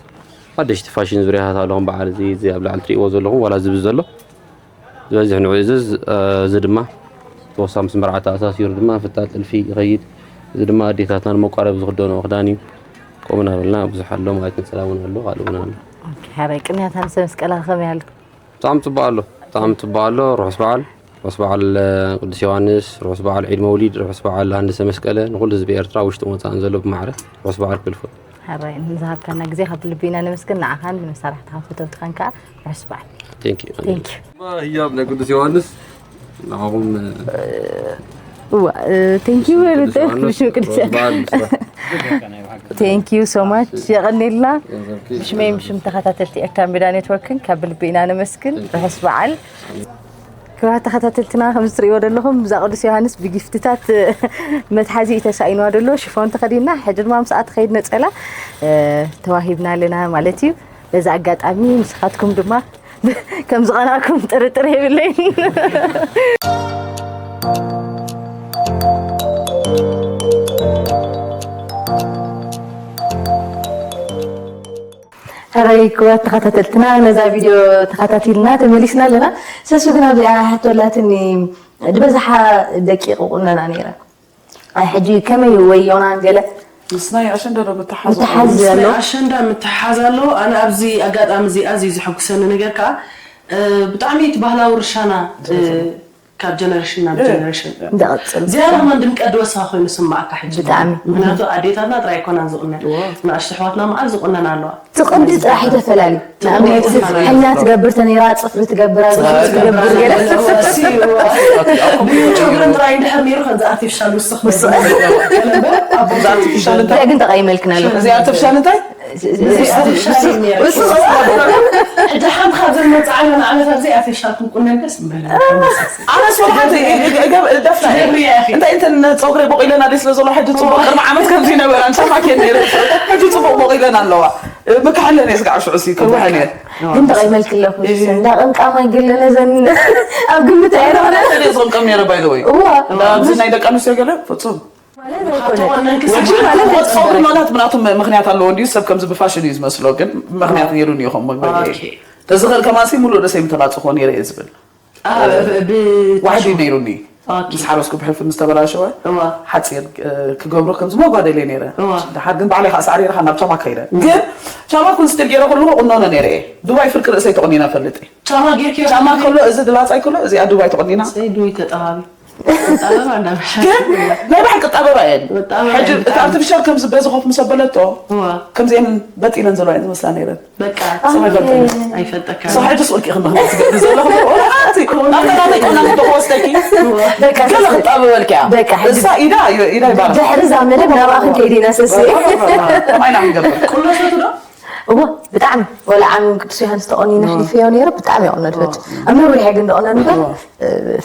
ሓደሽቲ ፋሽን ዙርያታት ኣለኹም በዓል እዚ እዚ ኣብ ላዕሊ ትርእይዎ ዘለኹም ዋላ ዝብል ዘሎ ዝበዝሕ ንዑ ይእዝዝ። እዚ ድማ ተወሳ ምስ መርዓ ተኣሳሲሩ ድማ ፍታል ጥልፊ ይኸይድ። እዚ ድማ ኣዴታትና ንመቋረቢ ዝኽደንኦ ክዳን እዩ። ከምኡ እናበልና ብዙሕ ኣሎ ማለት ነፀላ እውን ኣሎ ካልእ እውን ኣሎ። ኦኬ፣ ሕራይ ቅንያት ሃንሰ መስቀላ ከመይ ኣሎ? ብጣዕሚ ፅቡቅ ኣሎ። ብጣዕሚ ፅቡቅ ኣሎ። ርሑስ በዓል ርሑስ በዓል ቅዱስ ዮሃንስ፣ ርሑስ በዓል ዒድ መውሊድ፣ ርሑስ በዓል ሃንደሰ መስቀለ ንኹሉ ህዝቢ ኤርትራ ውሽጥን ወፃእን ዘሎ ብማዕረ ርሑስ በዓል ክብል እፈቱ። ሕራይ ንዝሃብካና ግዜ ካብ ልቢ ኢና ነመስግን። ንዓኻን ንመሳርሕትኻ ፈተውትኻን ከዓ ርሑስ በዓል። Thank you. Thank you. ህያብ ናይ ቅዱስ ዮሃንስ ንዓኹም እዋ ቴንክ ዩ በሉ። ብሽም ቅዱስ ዮሃንስ ቴንክ ዩ ሶ ማች የቐኔልና። ብሽመይን ብሽም ተኸታተልቲ ኤርትራ ሚድያ ኔትወርክን ካብ ልቢ ኢና ነመስግን። ርሑስ በዓል። ክቡራት ተኸታተልትና ከም እትርእይዎ ዘለኹም ብዛ ቅዱስ ዮሃንስ ብጊፍትታት መትሓዚ እዩ ተሳኢንዋ ዘሎ። ሽፎን ተኸዲና ሕጂ ድማ ምስኣ ትኸይድ ነፀላ ተዋሂብና ኣለና ማለት እዩ። በዚ ኣጋጣሚ ንስኻትኩም ድማ ከም ዝቐናእኩም ጥርጥር የብለይን። ሕራይ ክቡራት ተኸታተልትና ነዛ ቪድዮ ተኸታቲልና ተመሊስና ኣለና። ሰሱ ግን ኣብዚኣ ሕቶ ኣላትኒ ድበዝሓ ደቂቕ ቁነና ነይራ። ኣይ ሕጂ ከመይ ወዮናን ገለ ምስናይ ኣሸንዳ ዶ ምትሓዝ ምትሓዝ ኣሎ? ምስናይ ኣሸንዳ ምትሓዝ ኣሎ። ኣነ ኣብዚ ኣጋጣሚ እዚ ኣዝዩ ዘሐጉሰኒ ነገር ከዓ ብጣዕሚ እቲ ባህላዊ ርሻና ካብ ጀነሬሽን ናብ ጀነሬሽን እንዳቐጽል ዝያዳ ማን ድምቀት ድወስኻ ኮይኑ ስማዓካ ሕጂ ብጣዕሚ። ምክንያቱ ኣዴታትና ጥራይ ኣይኮናን ዝቑነን ንኣሽቱ ኣሕዋትና መዓር ዝቑነን ኣለዋ። እቲ ቅዲ ጥራሕ እዩ ተፈላለዩ። ንኣብነት ሕና ትገብር ተነይራ ፅፍሪ ትገብር ኣዝማሪ ትገብር ገለ ጨጉርን ጥራይ እንድሕር ነይሩ ከምዚ ኣርቲፊሻል ውስኽ ግን ተቐይመልክና ኣለኹ። እዚ ኣርቲፊሻል እንታይ? ሕጂ ሓንቲ ካብ ዘን መፅዓና ንዓመት ኣብዚ ኣርቲፊሻል ክንቁነን ደስ ምበለ። ኣነስ ወላ ሓንቲ እንታይ እንተ ፀጉሪ ቦቂለና ደስ ስለ ዘሎ ሕጂ ፅቡቅ ቅድሚ ዓመት ከምዚ ነበራ ሻማ ኬን ነይረ ሕጂ ፅቡቅ ቦቂለን ኣለዋ። ምክሕለን እየ ስጋዕ ሽዑ ሲ ክብሐን እየ። ግን ተቐይመልኪ ኣለኹ። እንዳ ቀምቃማይ ገለ ነዘን ኣብ ግምት ኣይረኸበ። እየ ዝቕምቀም ነይረ ባይ ዘ ወይ እዋ ኣብዚ ናይ ደቂ ኣንስትዮ ገለ ፍፁም ወጂ ማለት ፀጉሪ ማለት ምናቱ ምክንያት ኣለዎ እንዲዩ ሰብ ከምዚ ብፋሽን እዩ ዝመስሎ ግን ምክንያት ነይሩ እኒኹም እዚ ኸል ከማሲ ሙሉእ ደሰይ ምተላፅኾ ነይረ እየ ዝብል ዋሕዲ ነይሩኒ ምስ ሓረስኩ ብሕልፊ ምስ ተበላሸወ ሓፂር ክገብሮ ከም ዝመጓደለ ነይረ። ድሓር ግን ባዕለይ ከዓ ሳዕሪ ኢልካ ናብ ቻማ ከይደ። ግን ቻማ ኩን ስቲል ገይረ ከለኹ ቁኖኖ ነይረ እየ። ዱባይ ፍርቂ ርእሰይ ተቆኒና ፈልጥ እየ። ቻማ ጌርኪ ቻማ ከሎ እዚ ድላፃይ ከሎ እዚኣ ዱባይ ተቆኒና። ሰይዱ ተጠባቢ። ጠበባ እንዳምሻ። ግን ናይ ብሓቂ ጠበባ እየን። ጠበባ ሕጂ እየን እቲ ብጣዕሚ። ኣርቲፊሻል ከምዚ በዚ ኮፍ ምስ ኣበለቶ እዋ። ከምዚአን በጢነን ዘለዋ እየን ዝመስላ ነይረን። በቃ ሰው አይፈልጥም። አይፈልጠካ። ሰው ሕጂ ስልኪ ክመ ዝገብር ዘለኹ ኣቲ ኣተናተይ ቆና ክወስደኪ በቃ ገለ ክጣበበልኪ እያ። በቃ ሕጂ እሳ ኢዳ ኢዳ ይባላል። ድሕሪ እዛ መደብ ናብኣ ክንከይድ ኢና ሰስየ። ከማይ ኢና ክንገብር። ቁኖ ሰቱ ዶ? እወ ብጣዕሚ ወላ ዓሚ ቅዱስ ዮሃንስ ተቆኒነ ሕሊፈዮ ነይረ ብጣዕሚ የቆነድፈት ኣብ ነዊሕ ግን ደቆነድፈት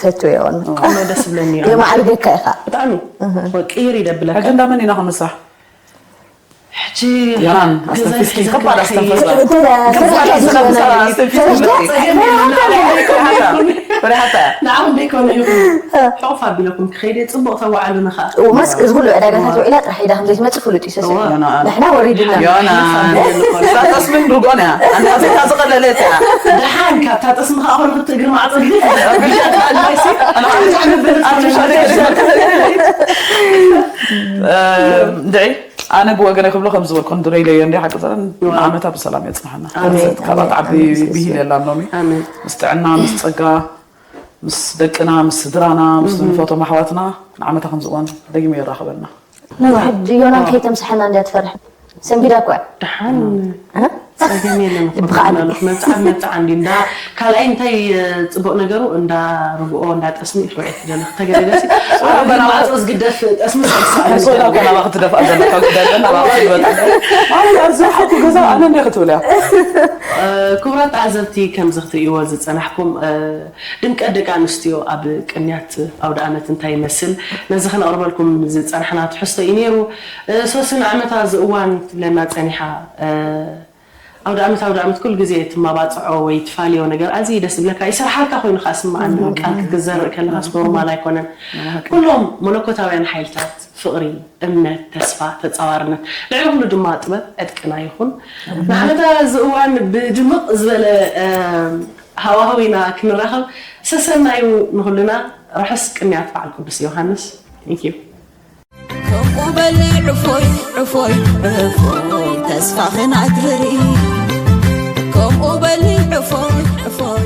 ፈትዮ የቆነ ቁኖ ደስ ዝብለኒ የማዕርገካ ኢኻ ብጣዕሚ ወቂር ይደብለካ ሕጂ እንዳመን ኢና ክምሳሕ ሕጂ ዮናን ኣስተንፊስኪ ከባድ ኣስተንፈሳ ፍሪሓታ እያ። ንዓኹም ደይኮነ ኢኹም። ሕቑፍ ኣቢለኩም ክኸይድ እየ፣ ጽቡቕ ተዋዓሉኒ ኸኣ። እዎ፣ ማስክ እዚ ኩሉ ዕዳጋታት ውዒላ ጥራሕ ኢዳ ከም ዘይትመጽእ ፍሉጥ እዩ፣ ሰሰ። እዎ። ዮና፣ ኣነ ንሕና ወሪድና። ዮና፣ እዛ ጠስሚ ርግኦን እያ። ኣንታ ዘይታ ዝቐለለት እያ። ደሓን ካብታ ጠስሚ ኸኣ ኮነ ክልተ እግሪ ማዕጾ ግዲ። ኣነ ኣርቲፊሻል እም፣ ድዒ፣ ኣነ ብወገነይ ክብሎ ከም ዝበልኩ ክንድረይለዮ እንዲ ሓቂ ዘረን እዋ። ንዓመታ ብሰላም የጽንሓና። ኣሜን። ካብኣ ዓቢ ኣሜን። ብሂል የላን ሎሚ። ኣሜን። ምስ ጥዕና፣ ምስ ጸጋ፣ ምስ ደቅና፣ ምስ ስድራና፣ ምስ እም። ንፈቶም ኣሕዋትና ንዓመታ ከምዚ እዋን ደጊሙ የራኽበና። ንውሕድ ዮናን ከይተምስሐና እንድያ ትፈርሕ። ሰንቢዳ እኮ እያ። ደሓን እ? ጸገም የለን። ልብኻ ኣለ። መብጽዓ መብጽዓ እንዲ እንዳ ካልኣይ እንታይ እ፣ ጽቡቕ ነገሩ እንዳ ርግኦ እንዳ ጠስሚ እዩ ክውዒ ትደሊ። ተገደደሲ። ኣብ ማዕጾ ዝግደፍ ጠስሚ ሰብሳ። ኣንሶላ እኮ ናባኺ ትደፍኣ ዘለካ ጉዳይ ኣለና፣ ናባኺ ትበጽሕ። ኣይ፣ ኣብዚ ሓቁ ገዛ ኣነ እንደ ክትብል እያ። እ፣ ክቡራት ተዓዘብቲ፣ ከምዚ ክትርእይዎ ዝጸናሕኩም፣ እ፣ ድምቀት ደቂ ኣንስትዮ ኣብ ቅንያት ኣውደ ኣመት እንታይ ይመስል፣ ነዚ ከነቕርበልኩም ዝጸናሕና ትሕዝቶ እዩ ነይሩ። እ፣ ሶሲ ንዓመታ እዚ እዋን ትብለና ጸኒሓ። እ፣ ኣውደ ኣመት፣ ኣውደ ኣመት ኩሉ ግዜ ትማባጽዖ ወይ ትፋልዮ ነገር ኣዝዩ ደስ ዝብለካ፣ ይስርሓልካ ኮይኑ ከኣ ስምዓኒ። እም። ቃል ክትዘርእ ከለኻስ ኖርማል ኣይኮነን። እም። ኩሎም መለኮታውያን ሓይልታት ፍቕሪ፣ እምነት፣ ተስፋ፣ ተጻዋርነት፣ ልዕሊ ኩሉ ድማ ጥበብ ዕጥቅና ይኹን። ንዓመታ እዚ እዋን ብድምቕ ዝበለ፣ እ፣ ሃዋህው ኢና ክንራኸብ። ሰሰናዩ ንኹልና። ርሑስ ቅንያት በዓል ቅዱስ ዮሃንስ። Thank you። ከምኡ በሊ ዕፎይ፣ ዕፎይ፣ ዕፎይ፣ ተስፋኽን ኣግብሪ። ከምኡ በሊ ዕፎይ፣ ዕፎይ፣